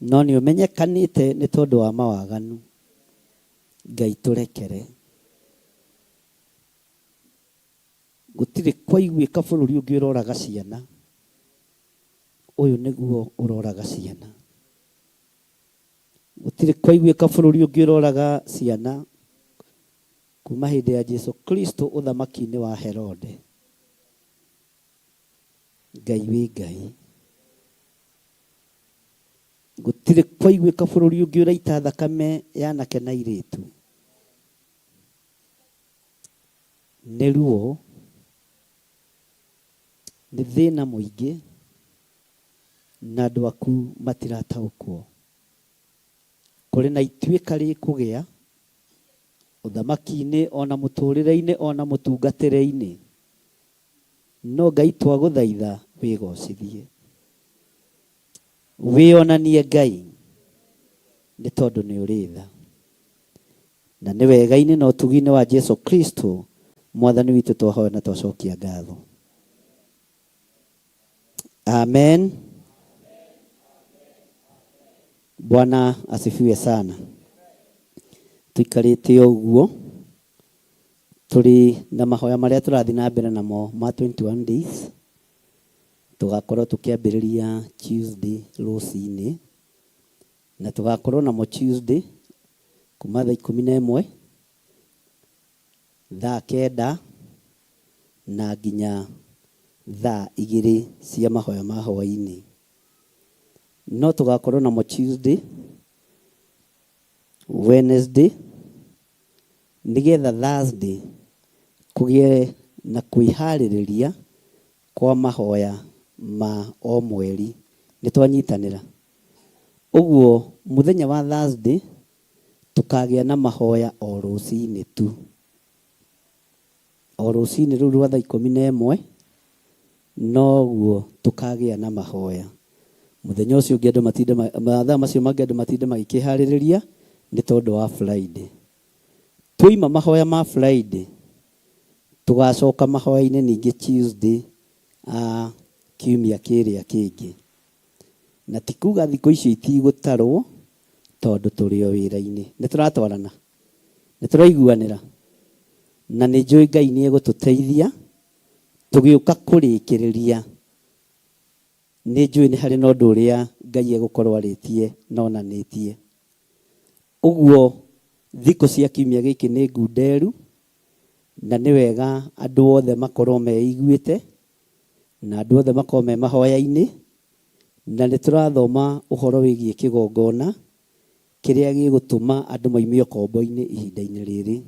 no nĩ ũmenyekanĩte nĩ tondũ wa mawaganu. Ngai tũrekere. Gũtirĩ kwaiguĩka bũrũri ũngĩ ũroraga ciana. Ũyũ nĩguo ũroraga ciana. Gũtirĩ kwaiguĩka bũrũri ũngĩ ũroraga ciana kuma hĩndĩ ya Jesu Kristo ũthamaki-inĩ wa Herode. Ngai wĩ Ngai. Gũtirĩ kwaiguĩka bũrũri ũngĩ ũraita thakame ya anake na airĩtu. Nĩ ruo, nĩ thĩna mũingĩ, na andũ aku matirataũkwo. Kũrĩ na ituĩka rĩkũgĩa ũthamaki-inĩ ona mũtũrĩre-inĩ ona mũtungatĩre-inĩ. No Ngai twagũthaitha wĩgocithie. Wĩonanie Ngai nĩ tondũ nĩ ũrĩ tha. Na nĩ wega-inĩ na ũtugi-inĩ wa Jesu Kristo Mwathani witũ twahoya na twacokia ngatho. Amen. Bwana asifiwe sana. Tuikarĩte ũguo tũrĩ na mahoya marĩa tũrathiĩ na mbere namo ma 21 days. Tũgakorwo tũkĩambĩrĩria Tuesday rũcinĩ na tũgakorwo namo Tuesday kuma thaa 11, thaa 9 na nginya thaa 2 cia mahoya ma hwaĩ-inĩ. No tũgakorwo namo Tuesday, Wednesday, nĩgetha Thursday kũgĩe na kwĩharĩrĩria kwa mahoya ma o mweri. Nĩ twanyitanĩra? Ũguo mũthenya wa Thursday tũkagĩa na mahoya o rũcinĩ tu. O rũcinĩ rũu rwa thaa 11 noguo tũkagĩa na mahoya. Mũthenya ũcio ũngĩ andũ matinde mathaa macio mangĩ andũ matinde magĩkĩharĩrĩria nĩ tondũ wa Friday. Twoima mahoya ma Friday, tũgacoka mahoya-inĩ ningĩ Tuesday kiumia kĩrĩa kĩngĩ. Na ti kuga thikũ icio itigũtarwo tondũ tũrĩ o wĩra-inĩ. Nĩ tũratwarana? Nĩ tũraiguanĩra? Na nĩ njũĩ Ngai nĩ egũtũteithia tũgĩũka kũrĩkĩrĩria. Nĩ njũĩ nĩ harĩ na ũndũ ũrĩa Ngai egũkorwo arĩtie na onanĩtie. Ũguo thikũ cia kiumia gĩkĩ nĩ ngunderu, na nĩ wega andũ othe makorwo meiguĩte, na andũ othe makorwo me mahoya-inĩ, na nĩ tũrathoma ũhoro wĩgiĩ kĩgongona kĩrĩa gĩgũtũma andũ moime ũkombo-inĩ ihinda-inĩ rĩrĩ.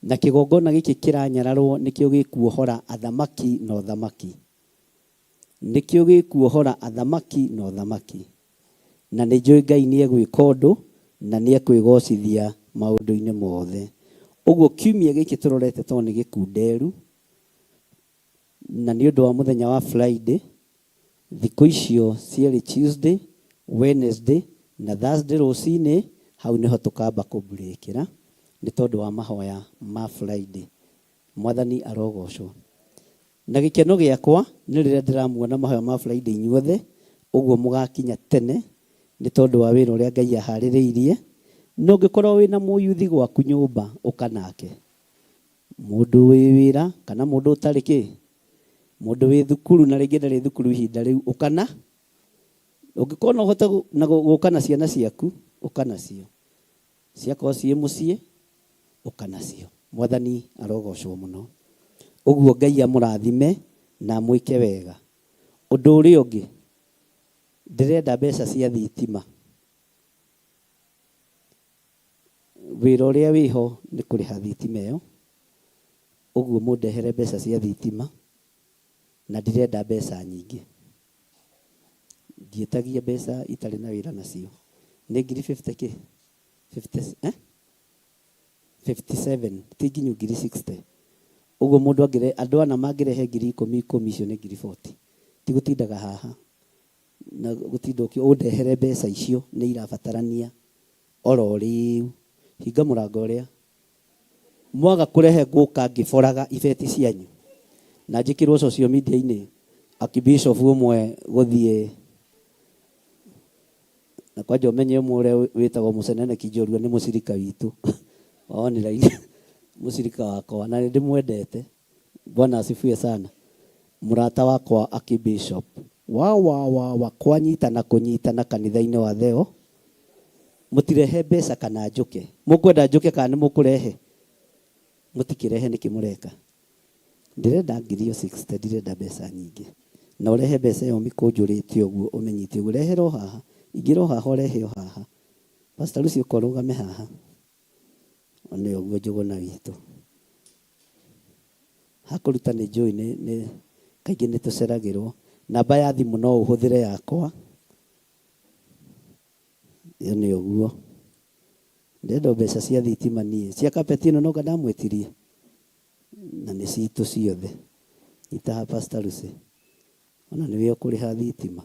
Na kĩgongona gĩkĩ kĩranyararwo nĩkĩo gĩkuohora athamaki na ũthamaki. Nĩkĩo gĩkuohora athamaki na ũthamaki. Na nĩ njũĩ Ngai nĩ egwĩka ũndũ na nĩ ekwĩgocithia maũndũ-inĩ mothe. Ũguo kiumia gĩkĩ tũrorete tondũ nĩ gĩkunderu, na nĩ ũndũ wa mũthenya wa Friday, Thikũ icio cierĩ Tuesday, Wednesday na Thursday rũcinĩ, hau nĩho tũkamba kũmburĩkĩra nĩ tondũ wa mahoya ma Friday. Mwathani arogocwo. Na gĩkeno gĩakwa nĩ rĩrĩa ndĩramuona mahoya ma Friday inyuothe, ũguo mũgakinya tene nĩ tondũ wa wĩra ũrĩa Ngai aharĩrĩirie. Na ũngĩkorwo wĩna mũyuthi gwaku nyũmba, ũka nake. Mũndũ wĩ wĩra kana mũndũ ũtarĩ kĩ, mũndũ wĩ thukuru na rĩngĩ ndarĩ thukuru ihinda rĩu, ũka na. Ũngĩkorwo no ũhote na gũka na ciana ciaku, ũka nacio. Ciakorwo ciĩ mũciĩ, ũka nacio. Mwathani arogocwo mũno. Ũguo Ngai amũrathime na amwĩke wega. Ũndũ ũrĩa ũngĩ, ndĩrenda mbeca cia thitima. Wĩra ũrĩa wĩho nĩ kũrĩha thitima ĩyo, ũguo mũndehere mbeca cia thitima, na ndirenda mbeca nyingĩ. Ndiĩtagia mbeca itarĩ na wĩra nacio. Nĩ ngiri fifty kĩ? Fifty, eh? 57, ti nginyu ngiri 60. Ũguo mũndũ angĩre, andũ ana mangĩrehe ngiri ikũmi ikũmi, icio nĩ ngiri 40. Ti gũtindaga haha. Na gũtinda ũkĩ, ũndehere mbeca icio nĩ irabatarania oro rĩu. Hinga mũrango ũrĩa. Mwaga kũrehe ngũka ngĩboraga ibeti cianyu. Na njĩkĩrwo social media-inĩ Archbishop ũmwe gũthiĩ na kwanja ũmenye ũmwe ũrĩa wĩtagwo Mũcenene Kinjorua nĩ mũcirika witũ wa online mũcirika wakwa na nĩ ndĩmwendete. Bwana asifiwe sana. Mũrata wakwa Archbishop wa wa wa wa kwanyitana kũnyitana kanitha-inĩ wa Theo. Mũtirehe mbeca kana njũke. Mũkwenda njũke kana nĩ mũkũrehe? Mũtikĩrehe nĩkĩ mũreka? Ndĩrenda ngiri o 60 ndirenda mbeca nyingĩ. Na ũrehe mbeca ĩyo ũmĩkũnjũrĩte ũguo ũmĩnyite ũguo. Rehera o haha. Ingĩra o haha ũrehe o haha. Pastor Lucy ũka ũrũgame haha. One ũguo Njũgũna witũ. Hakũruta nĩ njũĩ nĩ, nĩ, kaingĩ nĩ tũceragĩrwo. Namba ya thimũ no ũhũthĩre yakwa. Ĩyo nĩ ũguo. Ndĩrenda o mbeca cia thitima niĩ. Cia carpet ĩno no anga ndamwĩtirie? Na nĩ citũ ciothe. Nyita haha Pastor Lucy. Ona nĩwe ũkũrĩha thitima.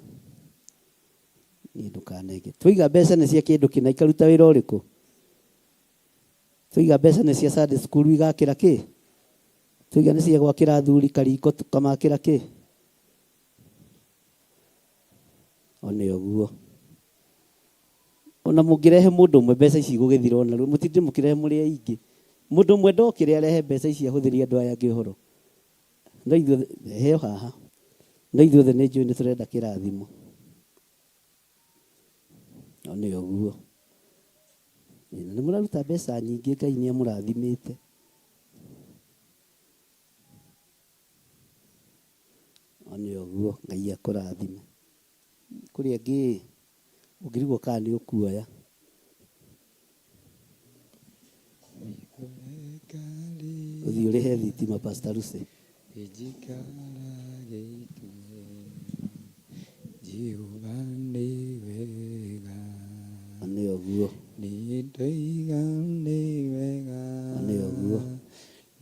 Niĩ ndũkanenge. Twaiga mbeca nĩ cia kĩndũ kĩna ikaruta wĩra ũrĩkũ? Twaiga mbeca nĩ cia Sunday school igakĩra kĩ? Twaiga nĩ cia gwakĩra athuri kariko tũkamakĩra kĩ? One ũguo. Ona mũngĩrehe mũndũ ũmwe mbeca ici igũgĩthira o narua. Mũtinde mũkĩrehe mũrĩ aingĩ. Mũndũ ũmwe ndokĩre arehe mbeca ici ahũthĩrie andũ aya angĩ ũhoro. No ithuothe, heo haha. No ithuothe nĩ njũĩ nĩ tũrenda kĩrathimo. One ũguo. Na nĩ mũraruta mbeca nyingĩ Ngai nĩ amũrathimĩte. One ũguo Ngai akũrathime. Kũrĩ angĩ ũngĩrigwo kana nĩ ũkuoya. Ũthiĩ ũrĩhe thitima Pastor Lucy. Jehova nĩ wega. Nĩ ũguo. Niĩ ndoiga nĩ wega. Nĩ ũguo.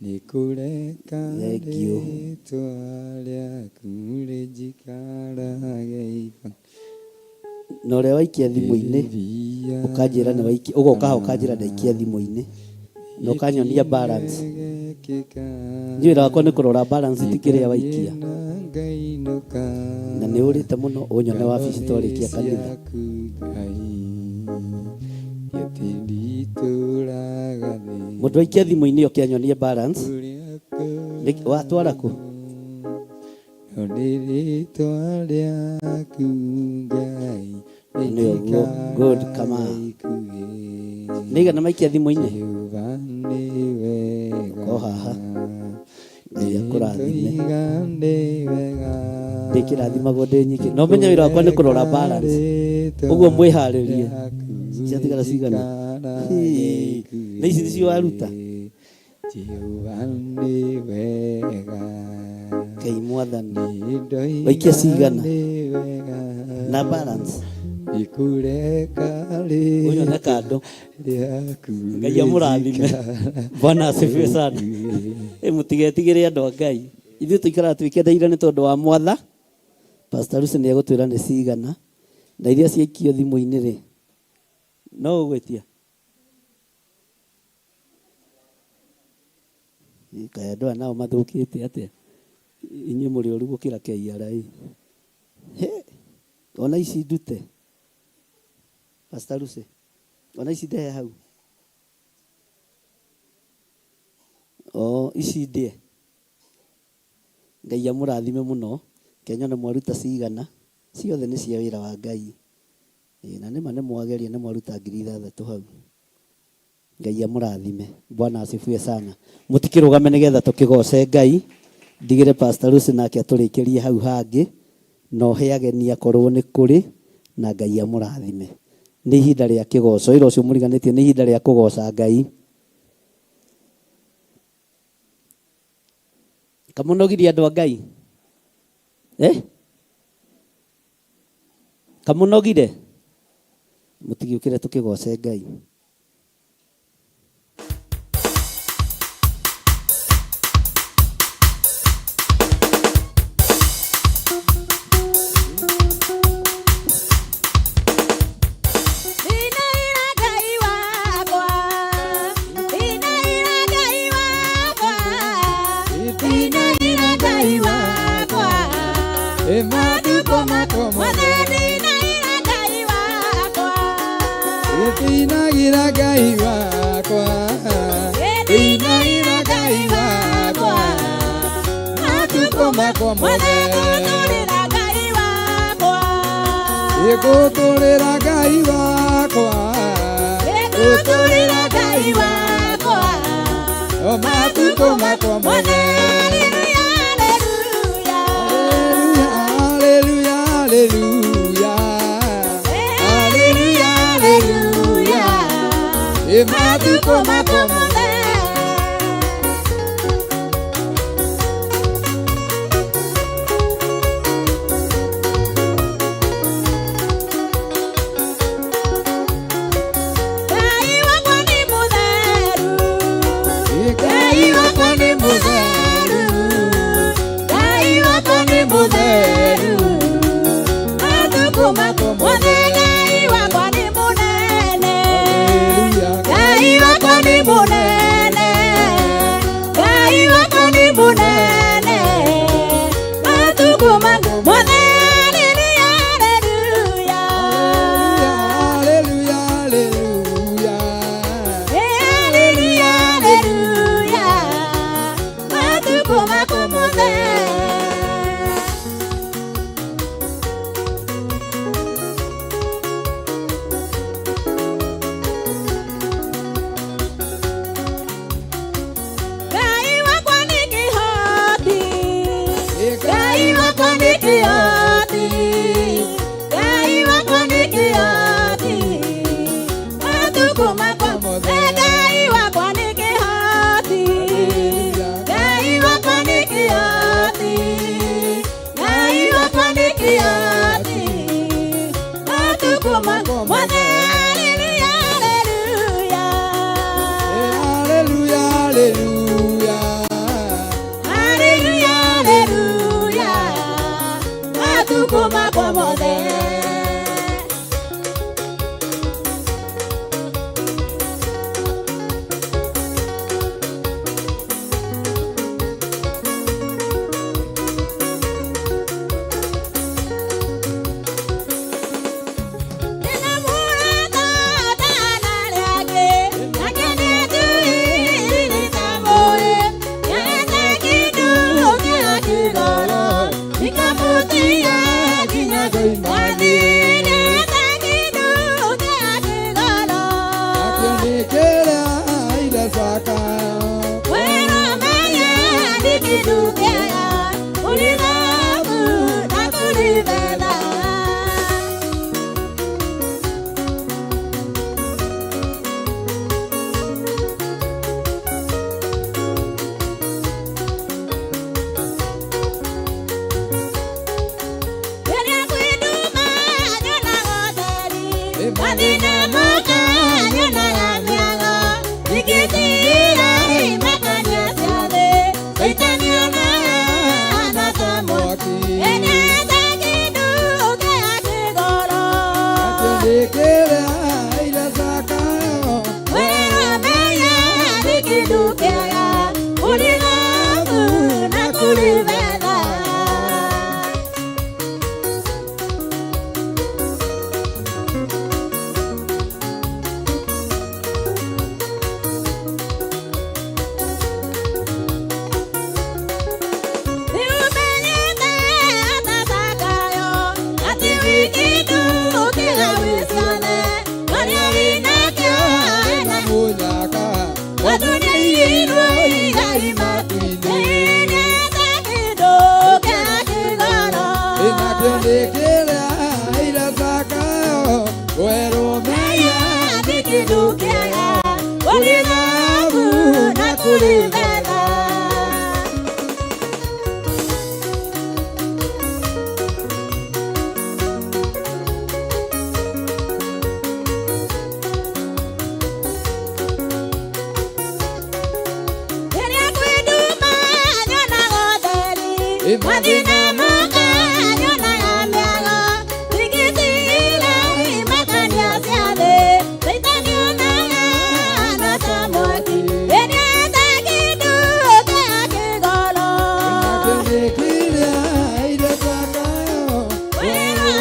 Nĩ kũreka Thank you. rĩtwa rĩaku rĩnjikarage Na ũrĩa waikia thimũ-inĩ ũkanjĩra nĩ waikia, ũgoka haha ũkanjĩra ndaikia thimũ-inĩ na ũkanyonia balance. Niĩ wĩra wakwa nĩ kũrora balance ti kĩrĩa waikia. Na nĩ ũrĩte mũno ũnyone wabici twarĩkia kanitha. Mũndũ aikia thimũ-inĩ oke anyonie balance. Watwara kũ? Nĩ ũguo. Good, come on. Nĩ igana maikia thimũ-inĩ? Ko haha. Ngai akũrathime. Ndĩkĩrathimagwo ndĩ nyingĩ. Na ũmenye wĩra wakwa nĩ kũrora balance. Ũguo mwĩharĩrie. Ciatigara cigana? Hii. Na ici nĩcio waruta? Ngai mwathani. Waikia cigana? Na balance. Ũnyone kando. Ngai amũrathime. Bwana asifiwe sana. Ĩ mũtigetigĩre andũ a Ngai. Ithuĩ tũikaraga twĩkeneire nĩ tondũ wa mwatha. Pastor Lucy nĩ egũtwĩra nĩ cigana na iria ciaikio thimũ-inĩ rĩ no ũgwĩtia. Kaĩ andũ aya nao mathũkĩte atĩa? Inyuĩ mũrĩ ũru gũkĩra KRA. He, ona ici ndute. Pastor Lucy, ona ici ndehe hau. O ici ndĩe. Ngai amũrathime mũno. Kenya nĩ mwaruta cigana. Ciothe nĩ cia wĩra wa Ngai. Na nĩma nĩ mwageria nĩ mwaruta 6,000 hau. Ngai amũrathime. Bwana asifiwe sana. Mũtikĩrũgame nĩgetha tũkĩgoce Ngai. Ndigĩre Pastor Lucy nake atũrĩkĩrie hau hangĩ. Na ũhe ageni akorwo nĩ kũrĩ na Ngai amũrathime. Nĩ ihinda rĩa kĩgoco. Wĩra ũcio mũriganĩtie nĩ ihinda rĩa kũgoca Ngai. Kamũnogirie andũ a Ngai. Eh? Kamũnogire? Mũtigĩũkĩre tũkĩgoce Ngai. Ndinaira Ngai wakwa, ndinaira Ngai wakwa, ndinaira Ngai wakwa, Matukũ makwa mothe ndinaira Ngai wakwa, Ndinagira Ngai wakwa, ndinaira Ngai wakwa, matukũ makwa mothe mothe ngũtũrĩra Ngai wakwa, Ngũtũrĩra Ngai wakwa, ngũtũrĩra Ngai wakwa, o matukũ makwa mothe mothe. haleluya, haleluya. Haleluya, haleluya, haleluya, haleluya, matukũ makwa mothe. Ngai wakwa nĩ mũtheru, Ngai wakwa nĩ mũtheru, Ngai wakwa nĩ mũtheru, matukũ makwa mothe Ngai wakwa nĩ mũnene, Ngai wakwa nĩ mũnene, Ngai wakwa nĩ mũnene, matukũ makwa mothe haleluya, haleluya. Haleluya, haleluya, Haleluya, haleluya, matukũ makwa mothe. Ngai wakwa nĩ kĩhoti, Ngai wakwa nĩ kĩhoti, Ngai wakwa nĩ kĩhoti, matukũ makwa mothe Ngai wakwa nĩ kĩhoti, Ngai wakwa nĩ kĩhoti, Ngai wakwa nĩ kĩhoti, matukũ makwa mothe haleluya, haleluya. Haleluya, haleluya, Haleluya, haleluya, matukũ makwa mothe. Ndĩna mũrata ũtana rĩangĩ, nake nĩ anjũĩ ta kĩega kũrĩ thahabu na kũrĩ betha. Rĩrĩa kwĩ nduma nyonaga ũtheri, mathĩna moka nyonaga mĩago, ingĩtigĩra imakania cia thĩ, Caitani onaga no ta mwaki, rĩrĩa ta kĩndũ kĩa kĩgoro. Kwĩrwo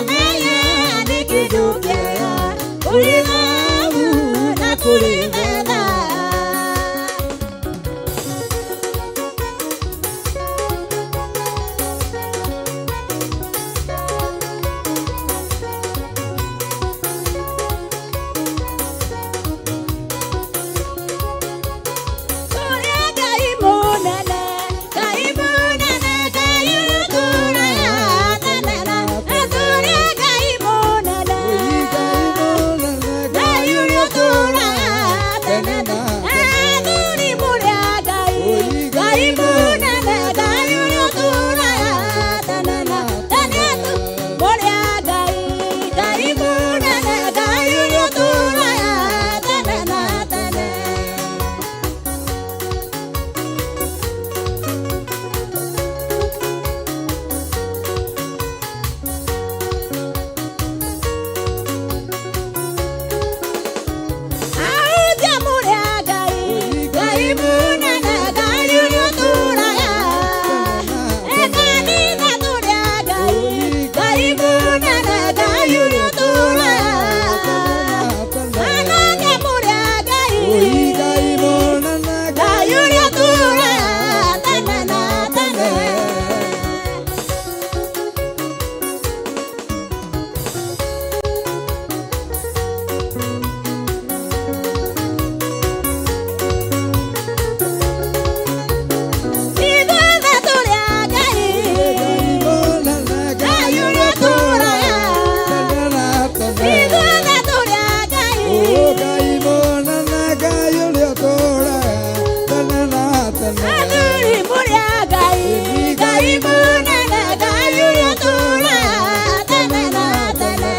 nĩ kĩndũ kĩega, kũrĩ thahabu na kũrĩ betha. Kũrĩa Ngai mũnene, Ngai mũnene, Ngai ũtũũraga tene na tene. Kũrĩa Ngai mũnene, Ngai ũrĩa ũtũũraga tene na athuri mũrĩa Ngai, Ngai mũnene, Ngai ũrĩa ũtũũraga tene na tene. Mũrĩa Ngai, Ngai mũnene, Ngai ũrĩa ũtũũraga tene na tene. Ahunjia mũrĩa Ngai, Ngai mũnene, Ngai ũrĩa ũtũũraga. Ĩ kanitha tũrĩa Ngai, Ngai mũnene, Ngai ũrĩa ũtũũraga. Anake mũrĩa Ngai, Ngai ũrĩa ũtũũraga tene na tene. Ithuothe tũrĩa Ngai, Ngai ũrĩa ũtũũraga. Ithuothe tũrĩa Ngai. Athuri mũrĩa Ngai, Ngai mũnene, Ngai ũrĩa ũtũũraga tene na tene.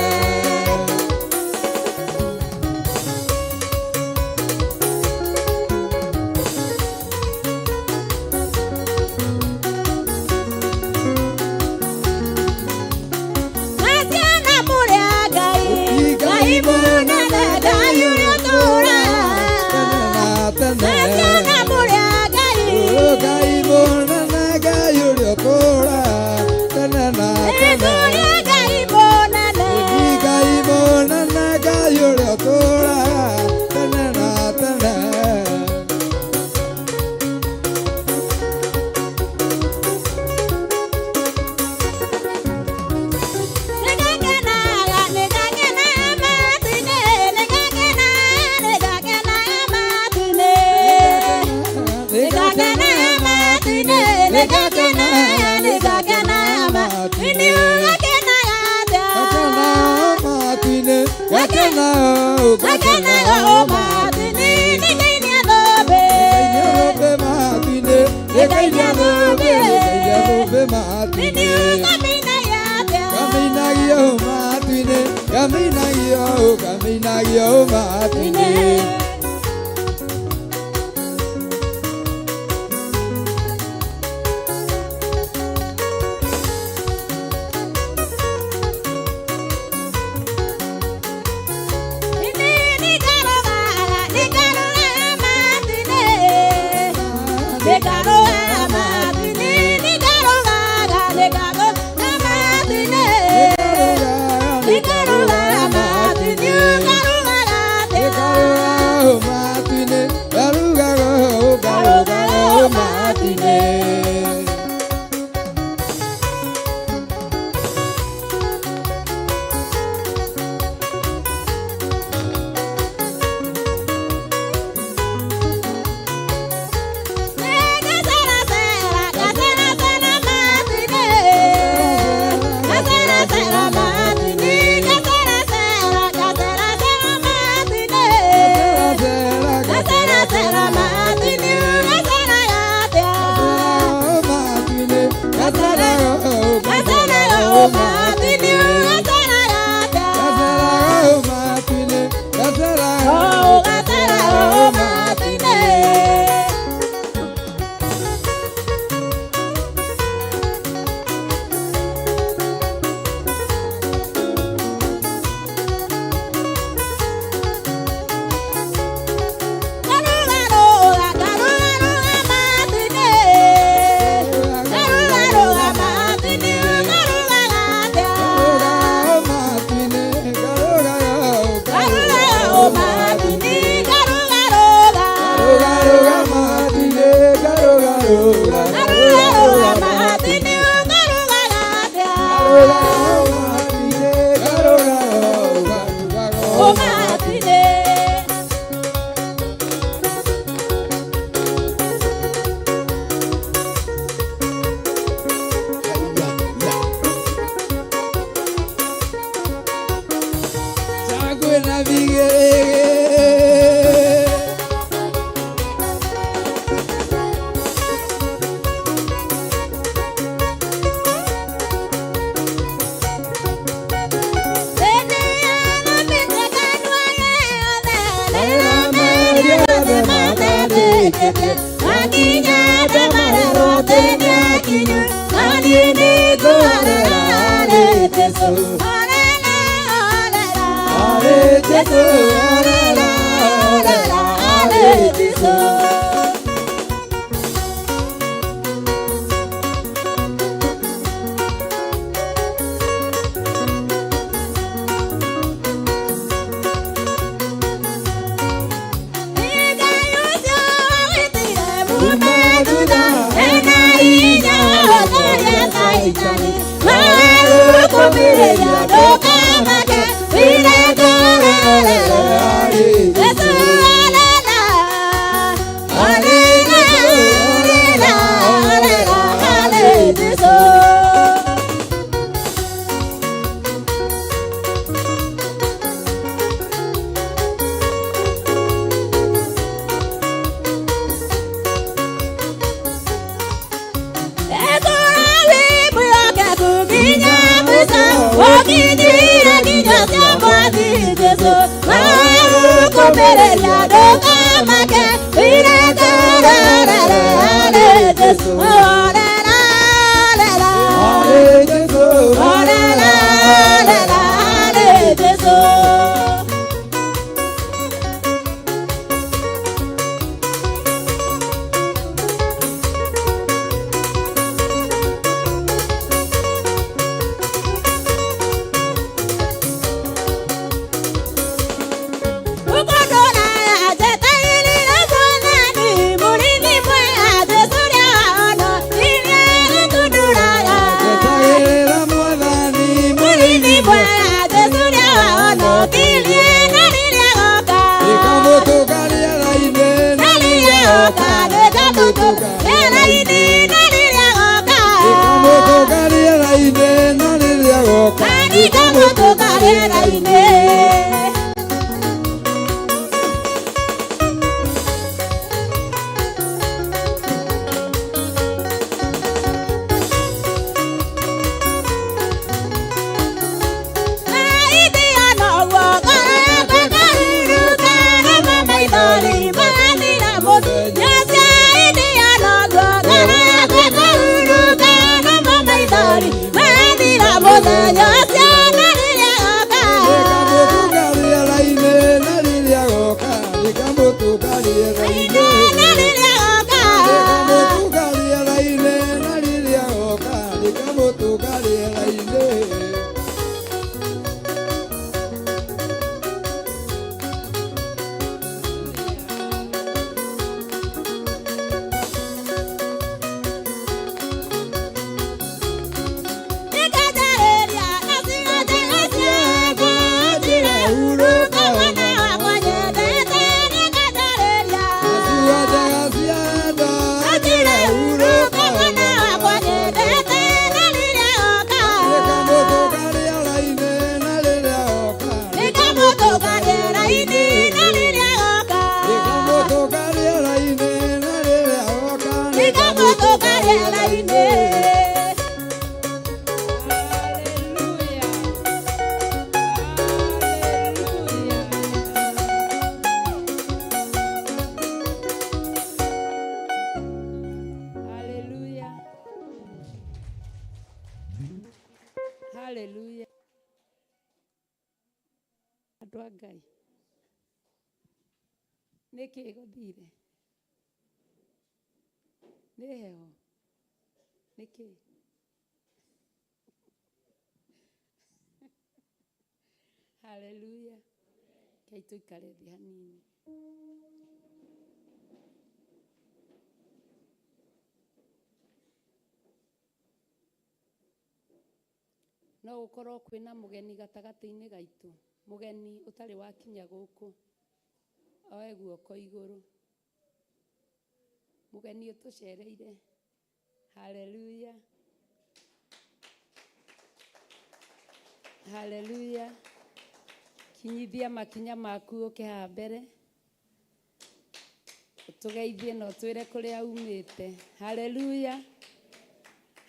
Na ciana mũrĩa Ngai, Ngai mũnene, Ngai ũrĩa ũtũũraga. Na ciana mũrĩa Ngai, tũrĩa Ngai mũnene. Nĩngakenaga, nĩngakenaga matu-inĩ, nĩngakenaga, nĩngakenaga matu-inĩ. Nĩngakenaga matu-inĩ, nĩngakenaga, nĩngakenaga matu-inĩ. Ũgakenaga atĩa? Ngakenaga o matu-inĩ, nĩngainia thũmbĩ. Nĩngainia thũmbĩ. Nĩ ũkaminagia atĩa? Nĩngarũgaga matu-inĩ, nĩngarũgaga matu-inĩ, nĩngarũgaga, nĩngarũgaga matu-inĩ, ũngarũgaga atĩa? Nĩnjĩtĩkĩtie Wakinya ndamarerwo atĩ nĩakinyu Na niĩ nĩngũhorera harĩ Jesũ Horera, horera Harĩ Jesũ, horera, horera harĩ Jesũ. Oh. Harĩ Jesũ, Oh, Njetagĩrĩra Mwathani Ĩkamũtũnga rĩera-inĩ na Ĩkamũtũnga rĩera-inĩ na rĩrĩa goka Ĩkamũtũnga rĩera-inĩ na rĩrĩa goka Ĩkamũtũnga rĩera-inĩ Ĩkamũtũnga rĩera-inĩ na rĩrĩa goka Ĩkamũtũnga rĩera-inĩ. Haleluya. Haleluya. Andũ a Ngai. Nĩ kĩ gũthire? Nĩ heho? Nĩ kĩ? Haleluya. Rekei tũikare thĩ hanini. No gũkorwo kwĩna mũgeni gatagatĩ-inĩ gaitũ, mũgeni ũtarĩ wakinya gũkũ, oe guoko igũrũ. Mũgeni ũtũcereire. Haleluya. Haleluya. Kinyithia makinya maku ũke haha mbere. Ũtũgeithie na ũtwĩre kũrĩa umĩte. Haleluya.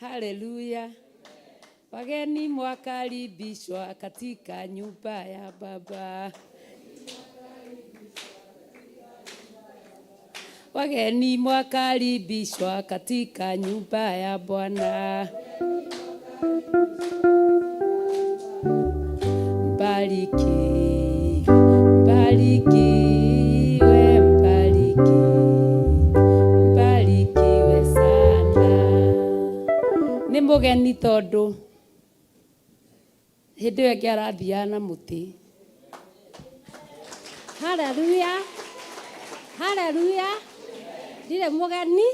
Haleluya. Wageni mwakaribishwa katika nyumba ya Baba. Wageni mwakaribishwa katika nyumba ya Bwana. Mbariki, mbarikiwe, mbariki, mbarikiwe sana. Nĩ mũgeni tondũ hĩndĩ ĩyo ĩngĩ arathiaga na mũtĩ. Haleluya, haleluya. Ndirĩ mũgeni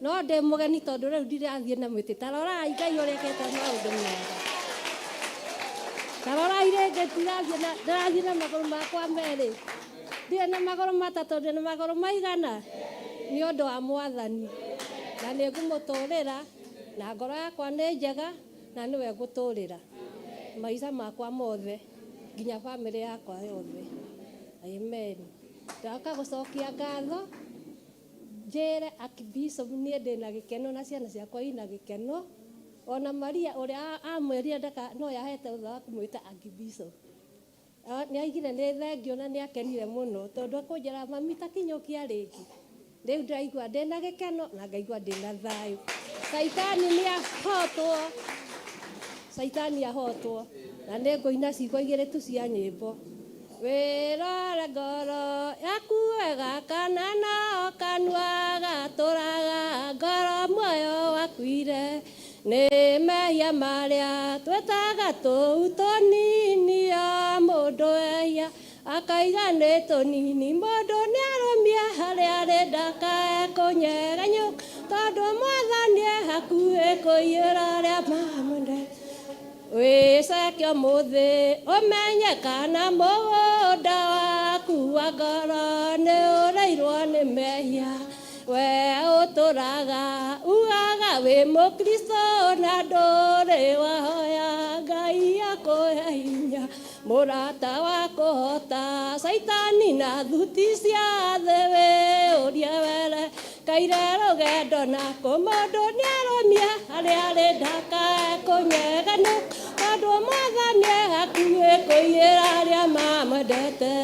no ndĩ mũgeni tondũ rĩu ndirathiĩ na mĩtĩ. Ta rorai Ngai ũrĩa ekĩte maũndũ mega. Ta rorai rĩngĩ ndirathiĩ na ndĩrathiĩ na magũrũ makwa merĩ. Ndirĩ na magũrũ matatũ, ndĩ na magũrũ maigana nĩ ũndũ wa Mwathani. Na nĩ ngũmũtũrĩra na ngoro yakwa nĩ njega na nĩwe ngũtũrĩra maica makwa mothe nginya bamĩrĩ yakwa yothe. Amen. Ndoka gũcokia ngatho njĩre Archbishop niĩ ndĩna gĩkeno na ciana ciakwa ina gĩkeno. Ona Maria ũrĩa amwĩrire ndaka no yahete rũtha wa kũmwĩta Archbishop. Nĩ aigire nĩ thengio na nĩ akenire mũno tondũ akũnjĩra mami ta kinyũkia rĩngĩ. Rĩu ndĩraigua ndĩna gĩkeno na ngaigua ndĩna thayũ. Caitani nĩ ahotwo. Caitani ahotwo. Na nĩ ngũina ciugo igĩrĩ tu cia nyĩmbo. Wĩrore ngoro yaku wega kana no kanua gatũraga ngoro muoyo wakuire nĩ mehia marĩa twĩtaga tũu tũnini o mũndũ ehia akaiga nĩ tũnini mũndũ nĩ arũmie harĩa arĩ ndakae kũnyegenyũka tondũ Mwathani e hakuhĩ kũiyũra arĩa mamwendete. Wĩceke ũmũthĩ ũmenye kana mũgũnda waku wa ngoro nĩ ũrĩirwo nĩ mehia. We ũtũraga ugaga wĩ mũkristo na ndũrĩ wahoya Ngai akũhe hinya mũrata wa kũhota caitani na thuti cia thĩ wĩũrie were kaire rũgendo nako mũndũ nĩ arũmie harĩa arĩ ndakae kũnyegenyũka tondũ Mwathani e hakuhĩ kũiyĩra arĩa mamwendete.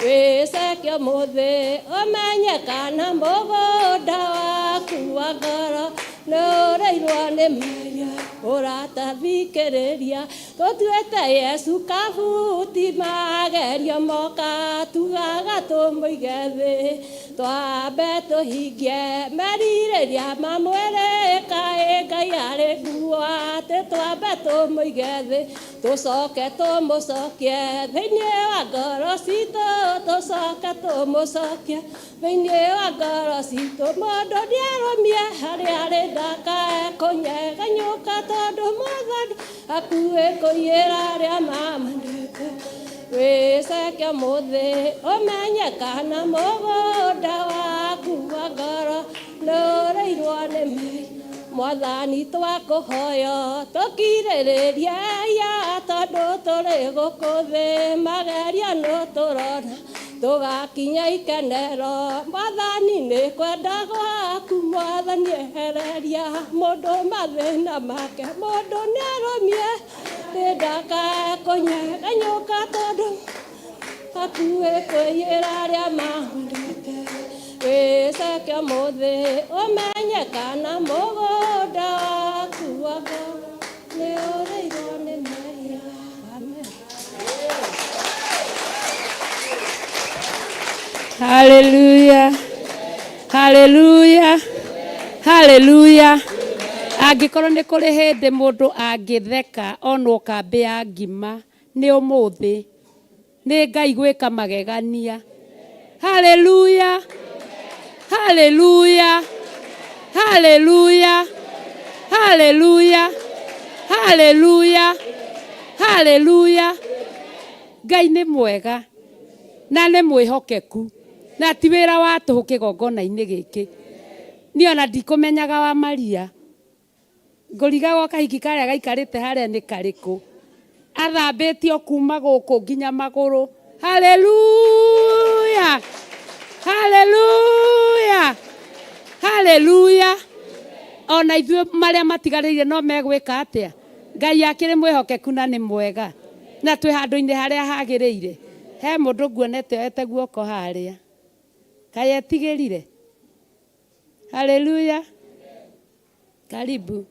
Wĩceke ũmũthĩ ũmenye kana mũgũnda waku wa ngoro nĩ ũrĩirwo nĩ mehia. Ũrata thikĩrĩria tũtuĩte Yesu kabuti magerio moka tugaga tũmũige thĩ twambe tũhingie merirĩria ma mwĩrĩ kaĩ Ngai arĩ nguo atĩ twambe tũmũige thĩ tũcoke tũmũcokie thĩinĩ wa ngoro citũ tũcoke tũmũcokie thĩinĩ wa ngoro citũ mũndũ nĩarũmie harĩa arĩ ndakae kũnyegenyũka tondũ Mwathani hakuhĩ kũiyĩra arĩa mamwendete. Wĩceke ũmũthĩ ũmenye kana mũgũnda waku wa ngoro nĩ ũrĩirwo nĩ mehia. Mwathani twakũhoya tũkirĩrĩrie ya tondũ tũrĩ gũkũ thĩ magerio no tũrona tũgakinya ikenero. Mwathani nĩ kwenda gwaku Mwathani ehereria mũndũ mathĩna make mũndũ nĩ arũmie ndakae kũnyegenyũka tondũ hakuhĩ kwĩyĩra arĩa mamwendete. Wĩceke ũmũthĩ ũmenye kana mũgũnda waku wa ngoro nĩ ũrĩirwo nĩ mehia. Amen. Haleluya, haleluya, haleluya. Angĩkorwo nĩ kũrĩ hĩndĩ mũndũ angĩtheka onwo kambĩ ya ngima nĩ ũmũthĩ nĩ Ngai gwĩka magegania. Haleluya, haleluya, haleluya, haleluya, haleluya, haleluya. Ngai nĩ mwega na nĩ mwĩhokeku na ti wĩra wa tũhũ kĩgongona-inĩ gĩkĩ. Niĩ ona ndikũmenyaga wa Maria ngũrigagwo kahiki karĩa gaikarĩte harĩa nĩ karĩkũ athambĩtio kuma gũkũ nginya magũrũ. Haleluya, haleluya, haleluya. Ona ithuĩ marĩa matigarĩire no megwĩka atĩa? Ngai akĩrĩ mwĩhokeku na nĩ mwega na twĩ handũ-inĩ harĩa hagĩrĩire. He mũndũ nguonete oete guoko harĩa kaĩ etigĩrire. Haleluya. Karibu.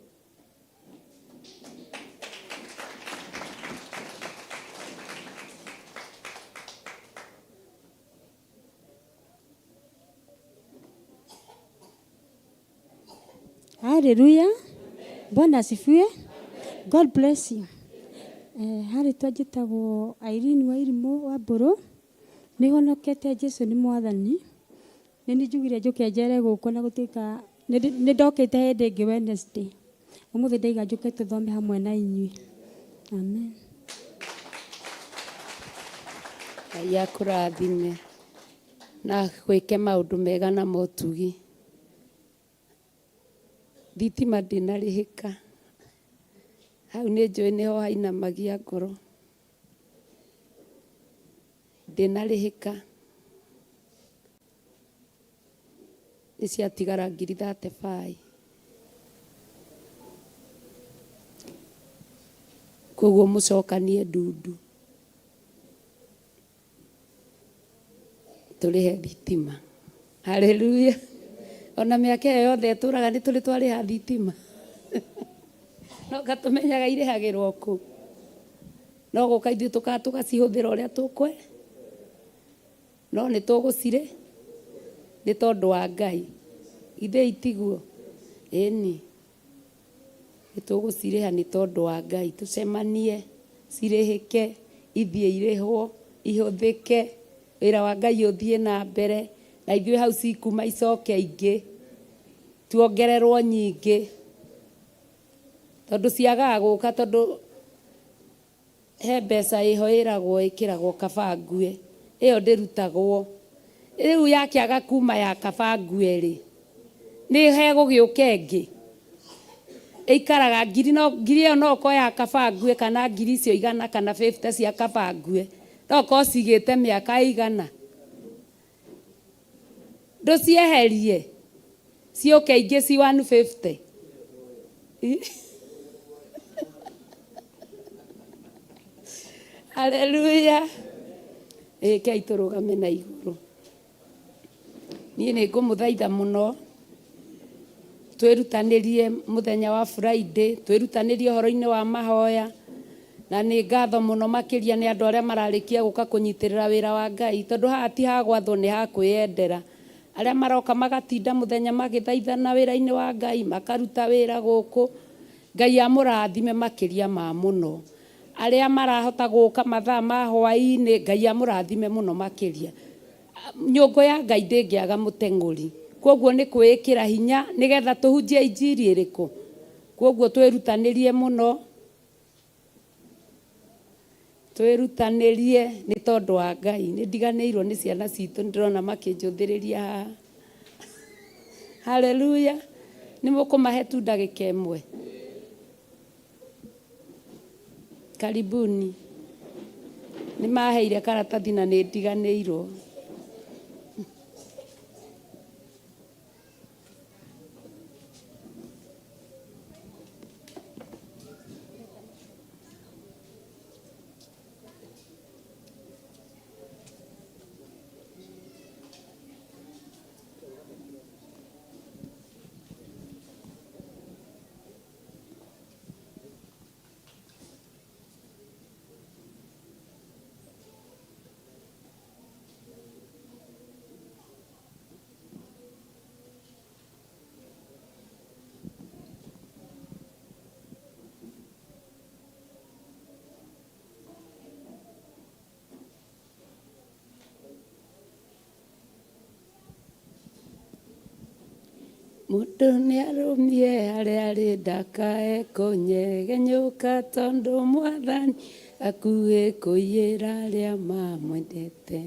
Haleluya. Bwana asifiwe. God bless you. Harĩ twanjĩtagwo Irene Wairimũ wa Mbũrũ. Nĩ honokete Jesu nĩ mwathani. Nĩ niĩ njugire njũke njere gũkũ na gũtuĩka nĩ ndokĩte hĩndĩ ĩngĩ Wednesday. Ũmũthĩ ndaiga njũke tũthome hamwe na inyuĩ. Amen. Ngai akũrathime na gwĩke maũndũ mega na motugi. Thitima ndĩnarĩhĩka. Hau nĩ njũĩ nĩho hainamagia ngoro. Ndĩnarĩhĩka. Nĩ ciatigara ngiri 35. Koguo mũcokanie ndundu. Tũrĩhe thitima. Haleluya. Ona mĩaka ĩyo yothe ĩtũraga nĩ tũrĩ twarĩha thitima. No gatũmenyaga irĩhagĩrwo kũ. No gũka ithuĩ tũkaga tũgacihũthĩra ũrĩa tũkwe. No nĩ tũgũcirĩ nĩ tondũ wa Ngai. Ithe itiguo. Ĩni. Nĩ tũgũcirĩha nĩ tondũ wa Ngai. Tũcemanie, cirĩhĩke, ithiĩ irĩhwo, ihũthĩke, wĩra wa Ngai ũthiĩ na mbere, na ithuĩ hau cikuma icoke ingĩ, tuongererwo nyingĩ. Tondũ ciagaga gũka tondũ he mbeca ĩho ĩragwo ĩkĩragwo kaba ngue, ĩyo ndĩrutagwo. Rĩu yakĩaga kuma ya kaba ngue rĩ, nĩ hegũgĩũka ĩngĩ. Ĩikaraga ngiri no ngiri ĩyo no ũkorwo ya kaba ngue kana ngiri icio igana kana 50 cia kaba ngue. No ũkorwo cigĩte mĩaka ĩigana. Ndũcieherie ciũke ingĩ ci 150. Haleluya. Ĩkei tũrũgame na igũrũ. Niĩ nĩ ngũmũthaitha mũno twĩrutanĩrie mũthenya wa Friday, twĩrutanĩrie ũhoro-inĩ wa mahoya, na nĩ ngatho mũno makĩria nĩ andũ arĩa mararĩkia gũka kũnyitĩrĩra wĩra wa Ngai, tondũ haha ti ha gwathwo nĩ ha kwĩyendera. Arĩa maroka magatinda mũthenya magĩthaithana wĩra-inĩ wa Ngai, makaruta wĩra gũkũ, Ngai amũrathime makĩria ma mũno. Arĩa marahota gũka mathaa ma hwaĩ-inĩ, Ngai amũrathime mũno makĩria. Nyũngũ ya Ngai ndĩngĩaga mũteng'ũri. Koguo nĩ kwĩĩkĩra hinya nĩgetha tũhunjie injiri ĩrĩkũ. Koguo twĩrutanĩrie mũno, twĩrutanĩrie nĩ tondũ wa Ngai. Nĩ ndiganĩirwo nĩ ciana citũ, nĩ ndĩrona makĩnjũthĩrĩria haha. Haleluya. Nĩ mũkũmahe tu ndagĩka ĩmwe. Karibuni. Nĩ maheire karatathi na nĩ ndiganĩirwo. Mũndũ nĩarũmie harĩa arĩ ndakae kũnyegenyũka tondũ mwathani akuhĩ kũiyĩra arĩa mamwendete.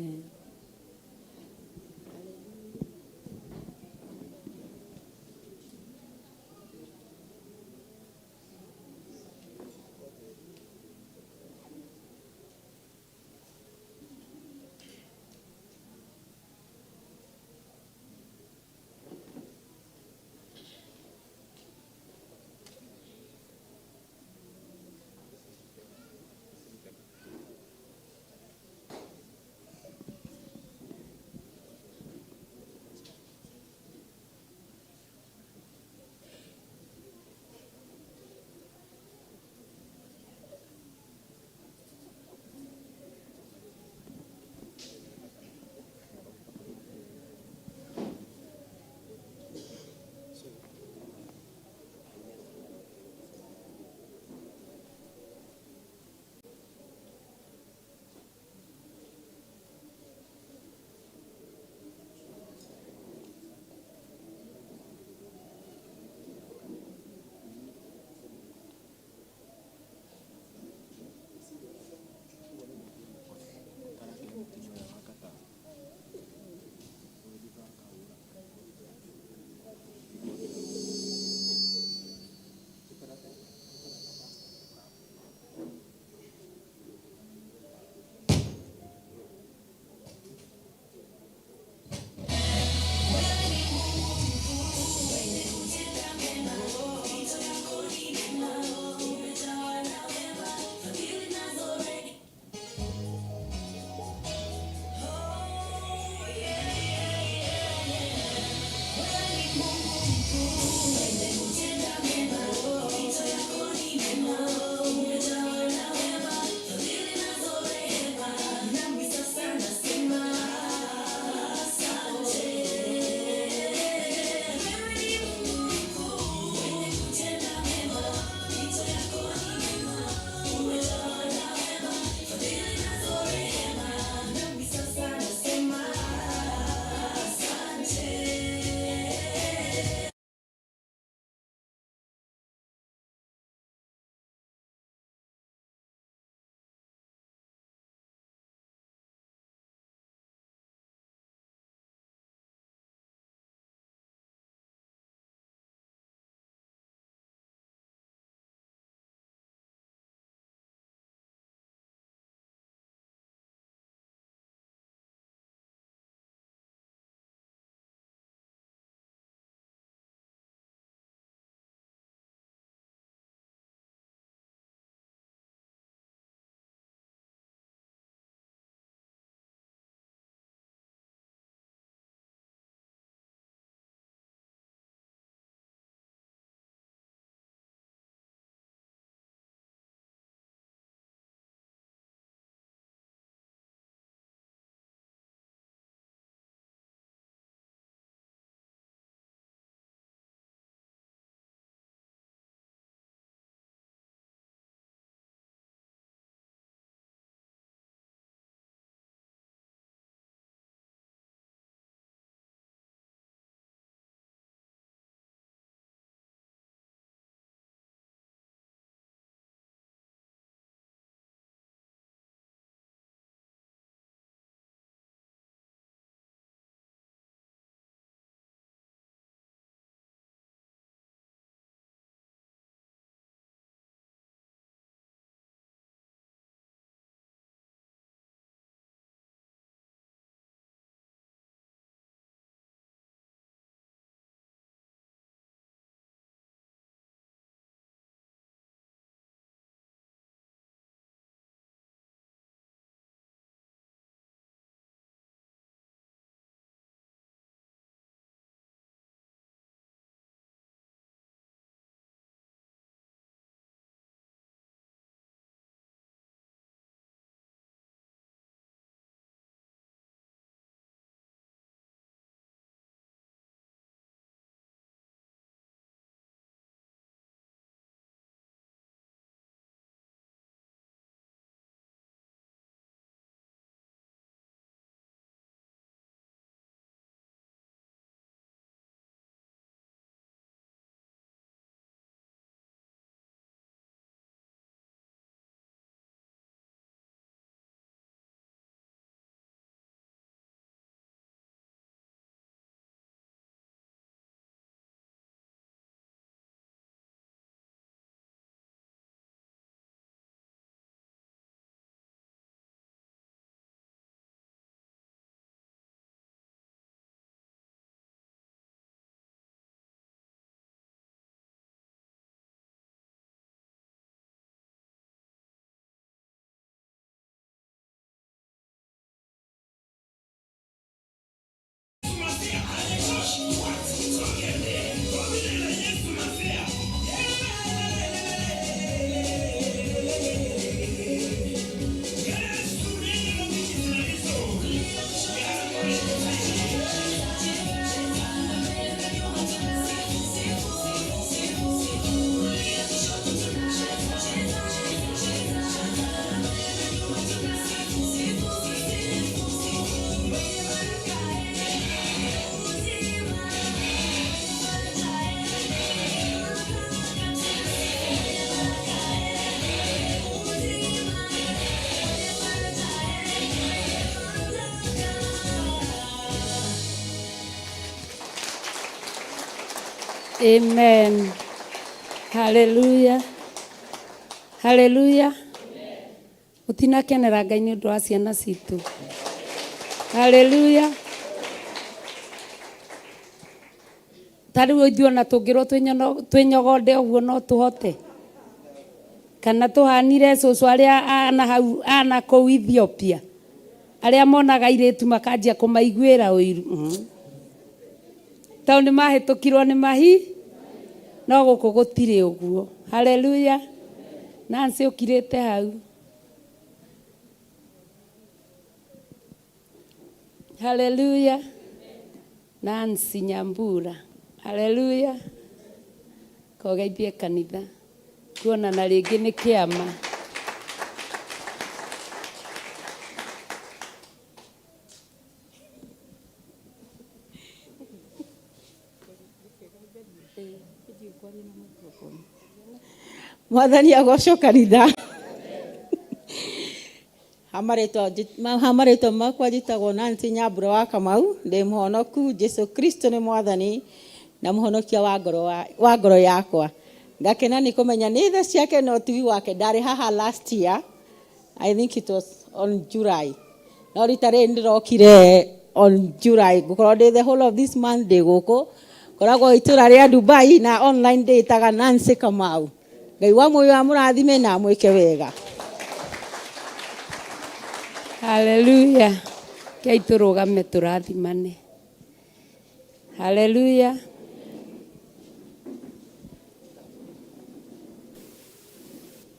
Amen. Hallelujah. Hallelujah. Mũtinakenera Ngai nĩ ũndũ wa ciana citũ. Hallelujah. Ta rĩu ithuĩ ona tũngĩrwo twĩnyogonde ũguo no tũhote. Kana tũhanire cũcũ arĩa ana hau ana kũu Ethiopia. Arĩa monaga airĩtu makanjia kũmaiguĩra ũiru. Tondũ nĩ mahĩtũkirwo nĩ mahi no gũkũ gũtirĩ ũguo. Hallelujah. Nancy ũkirĩte hau. Hallelujah. Nancy Nyambura. Hallelujah. Kogeithie kanitha. Kuonana rĩngĩ nĩ kĩama. Mwathani agocwo kanitha. Ha marĩtwa makwa njĩtagwo Nancy Nyambura wa Kamau, ndĩ mũhonoku. Jesu Kristo nĩ mwathani na mũhonokia wa ngoro yakwa. Ngakena nĩ kũmenya nĩ tha ciake na ũtugi wake. Ndarĩ haha last year, I think it was on July, no rita rĩrĩ ndĩrokire on July. Ngũkorwo ndĩ the whole of this month ndĩ gũkũ. Ngoragwo itũra rĩa Dubai na online ndĩtaga Nancy Kamau. Ngai wa muoyo amũrathime na amwĩke wega. Hallelujah. Kei tũrũgame tũrathimane. Hallelujah.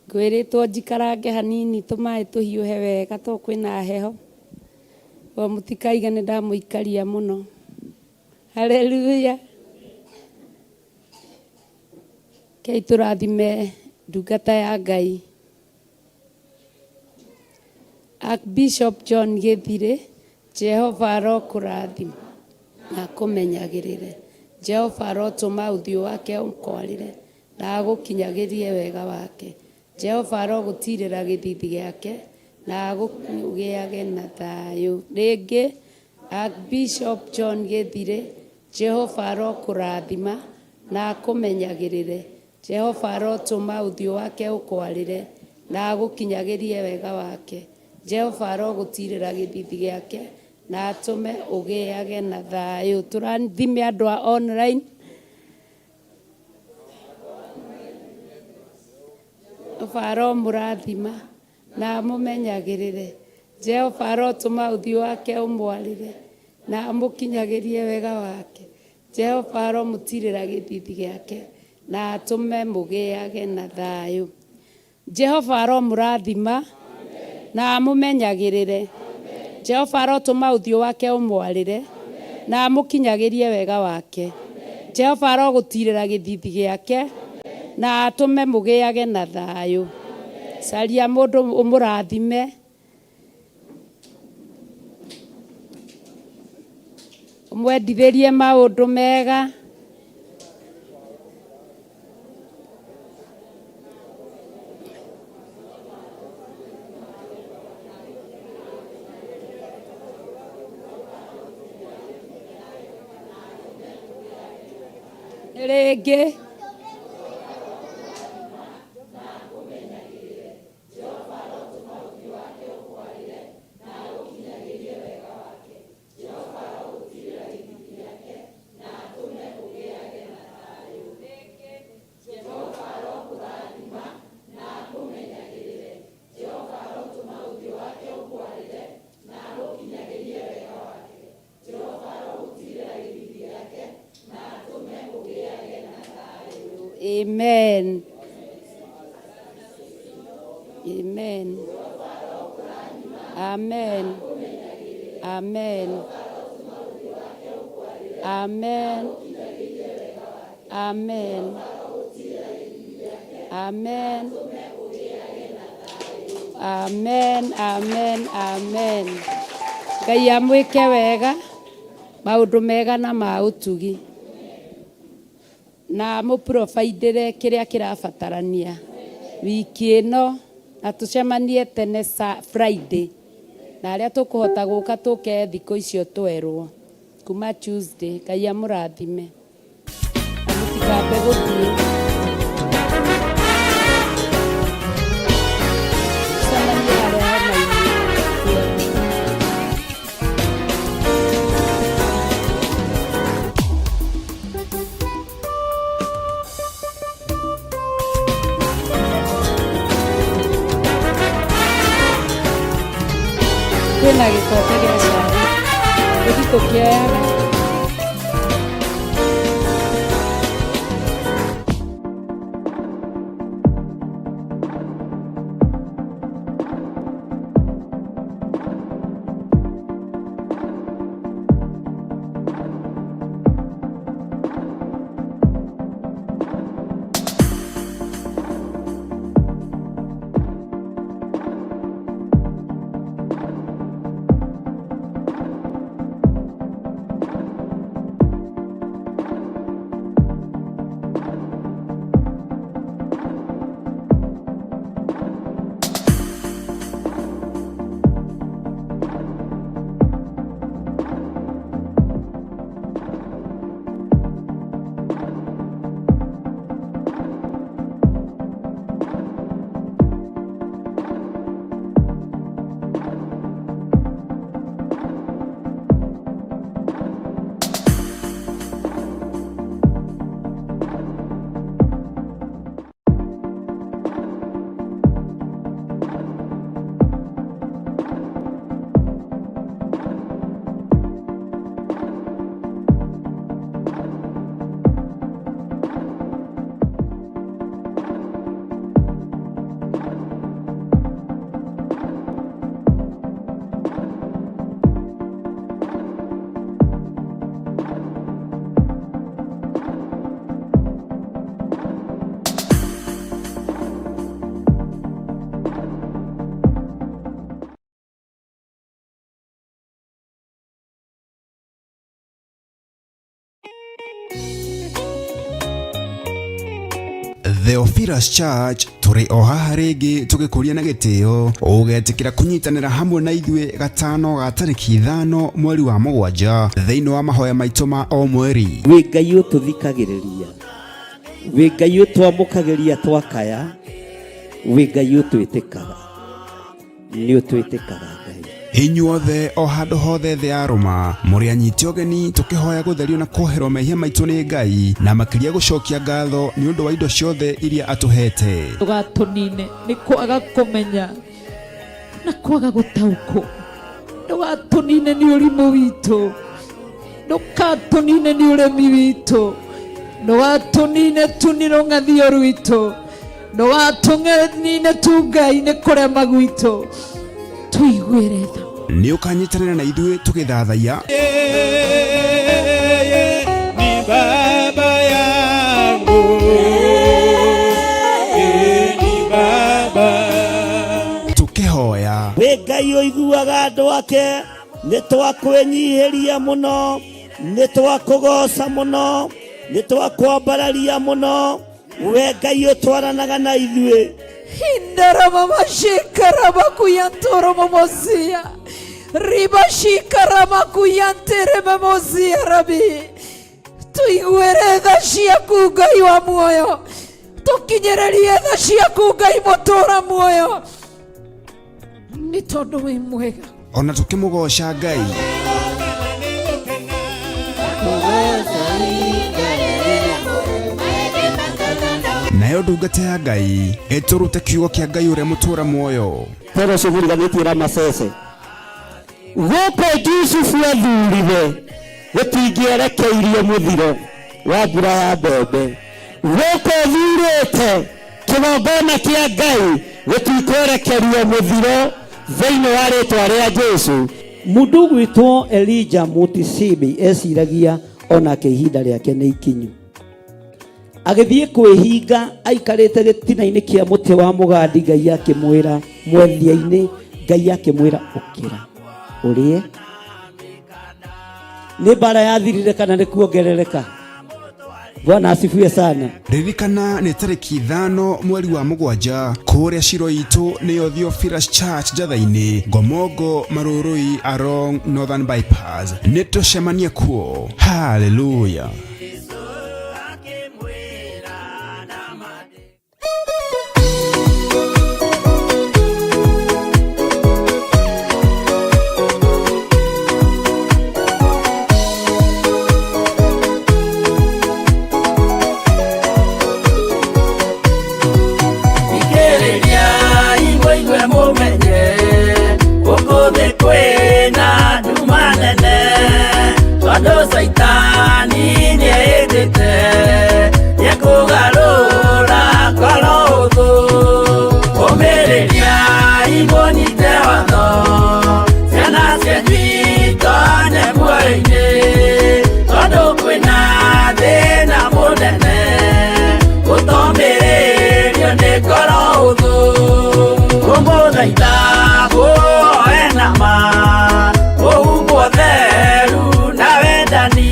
Ngwĩrĩtwo njikarange hanini tũmaĩ tũhiũhe wega tondũ kwĩna heho. O mũtikaiga nĩ ndamũikaria mũno. Hallelujah. Kei tũrathime ndungata ya Ngai. Archbishop John Gĩthirĩ, Jehova arokũrathima na akũmenyagĩrĩre. Jehova arotũma ũthiũ wake ũkwarĩre na agũkinyagĩrie wega wake. Jehova arogũtirĩra gĩthithi gĩake na agũgĩage na thayũ. Rĩngĩ, Archbishop John Gĩthirĩ, Jehova arokũrathima na akũmenyagĩrĩre. Jehova arotũma ũthiũ wake ũkwarĩre na agũkinyagĩrie wega wake. Jehova arogũtirĩra gĩthithi gĩake na atũme ũgĩage na thayũ. Tũrathime andũ a online. Jehova aromũrathima na amũmenyagĩrĩre. Jehova arotũma ũthiũ wake ũmwarĩre na amũkinyagĩrie wega wake. Jehova aromũtirĩra gĩthithi gĩake na atũme mũgĩage na thayũ. Jehova aromũrathima na amũmenyagĩrĩre. Jehova arotũma ũthiũ wake ũmwarĩre na amũkinyagĩrie wega wake. Jehova arogũtirĩra gĩthithi gĩake na atũme mũgĩage na thayũ. Caria mũndũ ũmũrathime. Ũmwendithĩrie maũndũ mega. Rĩngĩ. Amen. Amen. Amen. Amen. Amen. Amen. Amen. Amen. Amen. Amen. Ngai amwĩke wega maũndũ mega na ma ũtugi na amũprovidĩre kĩrĩa kĩrabatarania wiki ĩno na tũcemanie tene Friday na arĩa tũkũhota gũka tũke thikũ icio twerwo kuma Tuesday. Ngai amũrathime. Na mũtikage Ngambe gũthiĩ. Tũcemanie harĩa hema-inĩ. Kwĩna gĩkombe gĩa cai. Tũthiĩ tũkĩoyaga. Theophilus Church tũrĩ o haha rĩngĩ tũgĩkũria na gĩtĩo ũgetĩkĩra kũnyitanĩra hamwe na ithuĩ gatano ga tarĩki 5 mweri wa 7 thĩinĩ wa mahoya maitũ ma o mweri. Wĩ Ngai ũtũthikagĩrĩria, wĩ Ngai ũtwamũkagĩria twakaya, wĩ Ngai ũtwĩtĩkaga, nĩ ũtwĩtĩkaga Ngai. Inyuothe o handũ hothe thĩ ya rũma mũrĩ anyiti ũgeni tũkĩhoya gũtherio na kuoherwo mehia maitũ nĩ Ngai na makĩria gũcokia ngatho nĩ ũndũ wa indo ciothe iria atũhete. Ndũgatũnine nĩ kwaga kũmenya na kwaga gũtaũkwo, ndũgatũnine nĩ ũrimũ witũ, ndũgatũnine nĩ ũremi witũ, ndũgatũnine tu nĩ rũng'athio rwitũ, ndũgatũnine tu Ngai nĩ kũrema gwitũ, tũiguĩre tha. Nĩ ũkanyitanĩra na ithuĩ tũgĩthathaiya Ni baba yangu, ni baba. Tũkĩhoya Wĩ Ngai ũiguaga andũ ake, nĩ twakwĩnyihĩria mũno, nĩ twakũgoca mũno, nĩ twakwambararia mũno, we Ngai ũtwaranaga na ithuĩ. Indaramamashikaramakuyantoromomosia ribashikaramakuyanteramemosia rabi tuiguĩre tha ciaku Ngai wa muoyo, tũkinyĩrĩrie tha ciaku Ngai mũtũra muoyo, nĩ tondũ wĩ mwega. Ona tũkĩmũgoca Ngai. Nayo ndungata ya Ngai ĩtũrute kiugo kĩa Ngai ũrĩa mũtũra muoyo. Fellowship riganĩtie na Masese. Gũkũ Jusufu athurire gũtingĩerekeirio mũthiro wa mbura ya mbembe. Gũkũ thurĩte kĩgongona kĩa Ngai gũtikwerekerio mũthiro thĩinĩ wa rĩtwa rĩa Jesu. Mũndũ ũgwĩtwo Elijah Mutisibi eciragia onake ihinda rĩake nĩ ikinyu. Agĩthiĩ kwĩhinga aikarĩte gĩtina-inĩ kĩa mũtĩ wa mũgandi, Ngai akĩmwĩra mwethia-inĩ, Ngai akĩmwĩra ũkĩra ũrĩe. Nĩ mbara yathirire kana nĩ kuongerereka? Bwana asifiwe sana. Ririkana nĩ tarĩki 5 mweri wa 7 kũrĩa ciro itũ nĩyo Theophilus Church Njatha-inĩ, Ngomongo, Marũrũi, along Northern Bypass. Nĩ tũcemanie kuo. Hallelujah. Caitani nĩehĩtĩte nĩekũgarũra ngoro hũthũ. Ũmĩrĩriai mũnyite watho, ciana cianyu itonye muoyo-inĩ, tondũ kwĩna thĩna mũnene ũtomĩrĩrio nĩ ngoro hũthũ. Kũmũthaitha mũhoe na ma, mũhumbwo theru na wendani,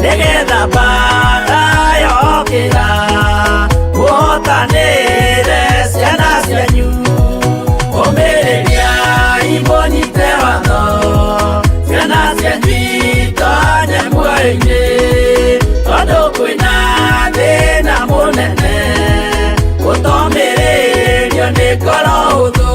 nĩgetha mbaara yokĩra mũhotanĩre ciana cianyu. Ũmĩrĩriai mũnyite watho, ciana cianyu itonye muoyo-inĩ, tondũ kwĩna thĩna mũnene ũtomĩrĩrio nĩ ngoro hũthũ.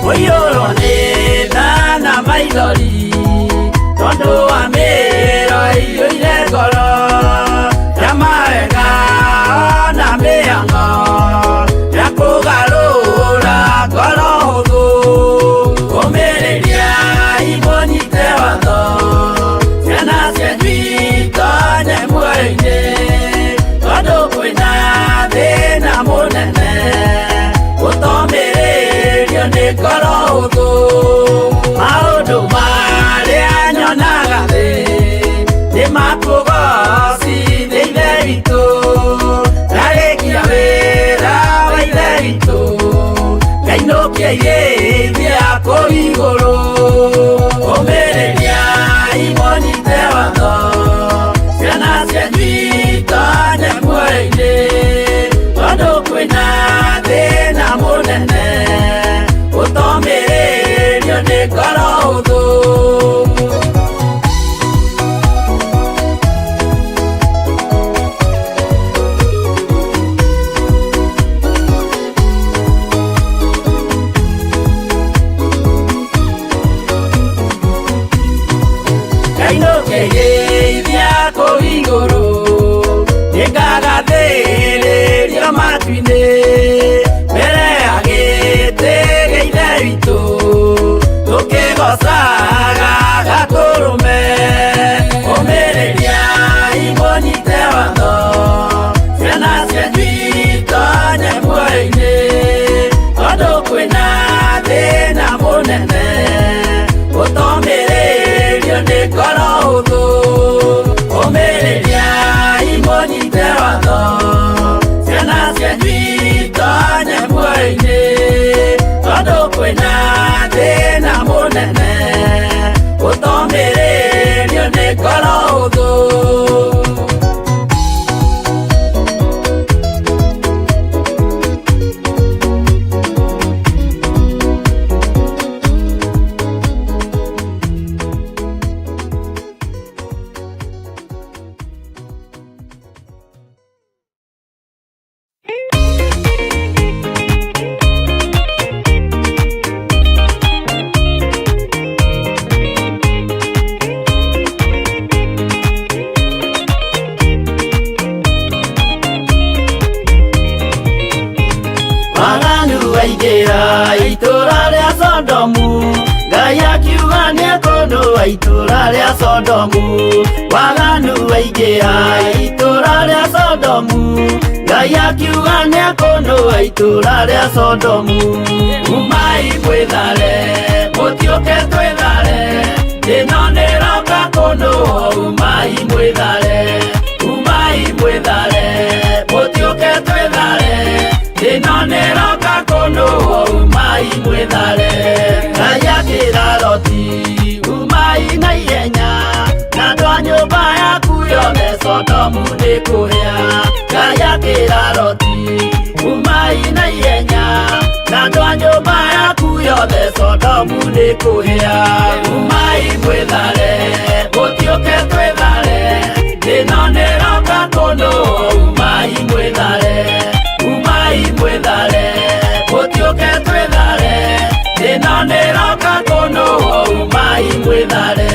Mũiyũrwo nĩ tha na maithori, tondũ wa mĩĩro ĩiyũire ngoro ya mawega na mĩhang'o ya kũgarũra ngoro hũthũ. Ũmĩrĩriai mũnyite watho, ciana cianyu itonye muoyo-inĩ, tondũ kwĩna thĩna mũnene ũtomĩrĩrio nĩ ngoro hũthũ. Maũndũ marĩa nyonaga thĩ nĩ makũgocithia Ithe witũ, ndarĩkia wĩra wa Ithe witũ ngainũkia irĩithia kũu igũrũ. Ũmĩrĩriai mũnyite watho, ciana cianyu itonye muoyo-inĩ, tondũ kwĩna thĩna mũnene ũtomĩrĩrio nĩ ngoro hũthũ. Ngainũkĩrĩithia kũu igũrũ, nĩngagathĩrĩrio matu-inĩ, mbere ya gĩtĩ gĩa Ithe witũ, tũkĩgoocaga Gatũrũme. Ũmĩrĩriai mũnyite watho, ciana cianyu itonye muoyo-inĩ, tondũ kwĩna thĩna mũnene ũtomĩrĩrio nĩ ngoro hũthũ. Ũmĩrĩriai mũnyite watho, ciana cianyu itonye muoyo-inĩ, tondũ kwĩna thĩna mũnene ũtomĩrĩrio nĩ ngoro hũthũ. Waganu waingĩra itũũra rĩa Sodomu, Ngai akiuga nĩekũnũa itũũra rĩa Sodomu. Waganu waingĩra itũũra rĩa Sodomu, Ngai akiuga nĩekũnũa itũũra rĩa Sodomu. Umai mwĩthare, mũtiũke twĩthare, ĩno nĩroka kũnũa. Umai mwĩthare, umai mwĩthare, mũtiũke twĩthare, ĩno nĩroka kũnũa. Umai mwĩthare. Ngai akĩra Loti, umai na ihenya, na andũ a nyũmba yaku yothe Sodomu nĩkũhĩa. Ngai akĩra Loti, umai na ihenya, na andũ a nyũmba yaku yothe Sodomu nĩkũhĩa. Umai mwĩthare, mũtiũke twĩthare, ĩno nĩroka kũnũa. Umai mwĩthare, umai mwĩthare, mũtiũke twĩthare, ĩno nĩroka kũnũa. Umai mwĩthare.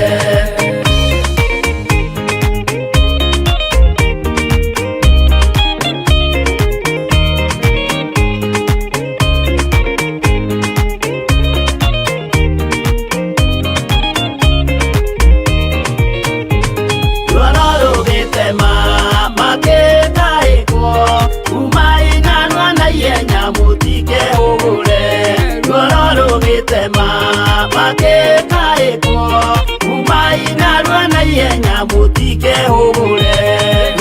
Mũtikehũgũre.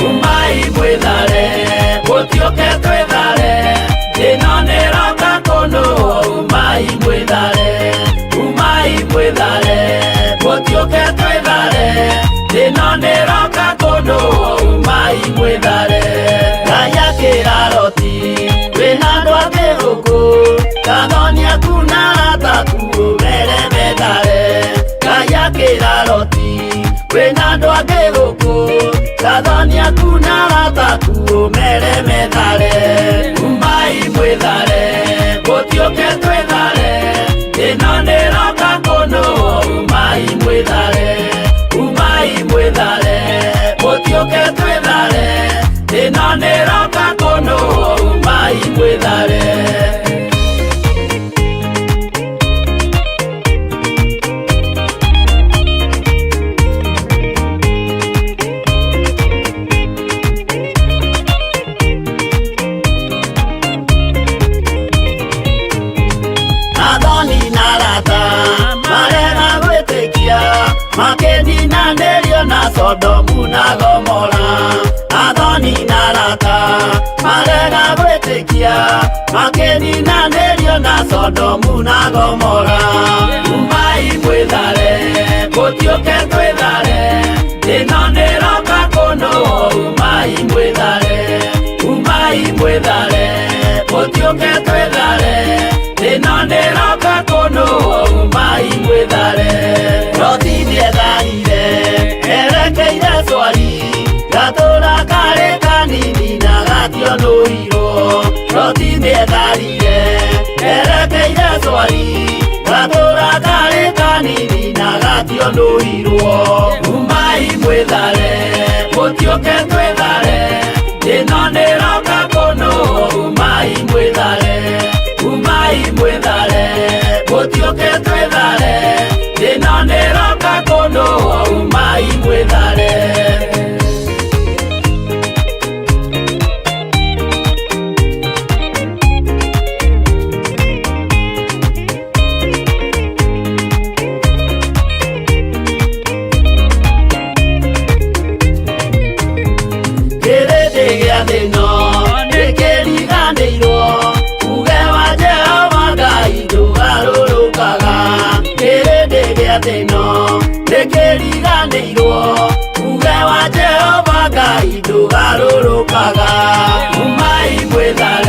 Umai mwĩthare, mũtiũke twĩthare, ĩno nĩroka kũnũhwo. Umai mwĩthare, umai mwĩthare, mũtiũke twĩthare, ĩno nĩroka kũnũhwo. Umai mwĩthare. Ngai akĩra Loti, wĩna andũ angĩ gũkũ, kathoni aku na arata aku ũmere methare. Ngai akĩra Loti, wĩna andũ angĩ gũkũ, kathoni aku na arata aku ũmere methare. Umai mwĩthare, mũtiũke twĩthare, ĩno nĩroka kũnũhwo. Umai mwĩthare, umai mwĩthare, mũtiũke twĩthare, ĩno nĩroka kũnũhwo. Umai mwĩthare. Athoni na arata marega gwĩtĩkia, makĩninanĩrio na Sodomu na Gomora. Athoni na arata marega gwĩtĩkia, makĩninanĩrio na Sodomu na Gomora. Umai mwĩthare, mũtiũke twĩthare, ĩno nĩroka kũnũhwo. Umai mwĩthare, umai mwĩthare, mũtiũke twĩthare, ĩno nĩroka kũnũhwo. Umai mwĩthare. Loti nĩetharire erekeire Swari, gatũra karĩ kanini na gationũirwo. Loti nĩetharire erekeire Swari, gatũra karĩ kanini na gationũirwo. Umai mwĩthare, mũtiũke twĩthare, ĩno nĩroka kũnũhwo. Umai mwĩthare, umai mwĩthare, mũtiũke twĩthare, ĩno nĩroka kũnũhwo. Umai mwĩthare. Kĩrĩndĩ gĩa thĩ ĩno nĩkĩriganĩirwo, uge wa Jehova Ngai ndũgarũrũkaga. Kĩrĩndĩ gĩa thĩ ĩno nĩkĩriganĩirwo, uge wa Jehova Ngai ndũgarũrũkaga. Umai mwĩthare,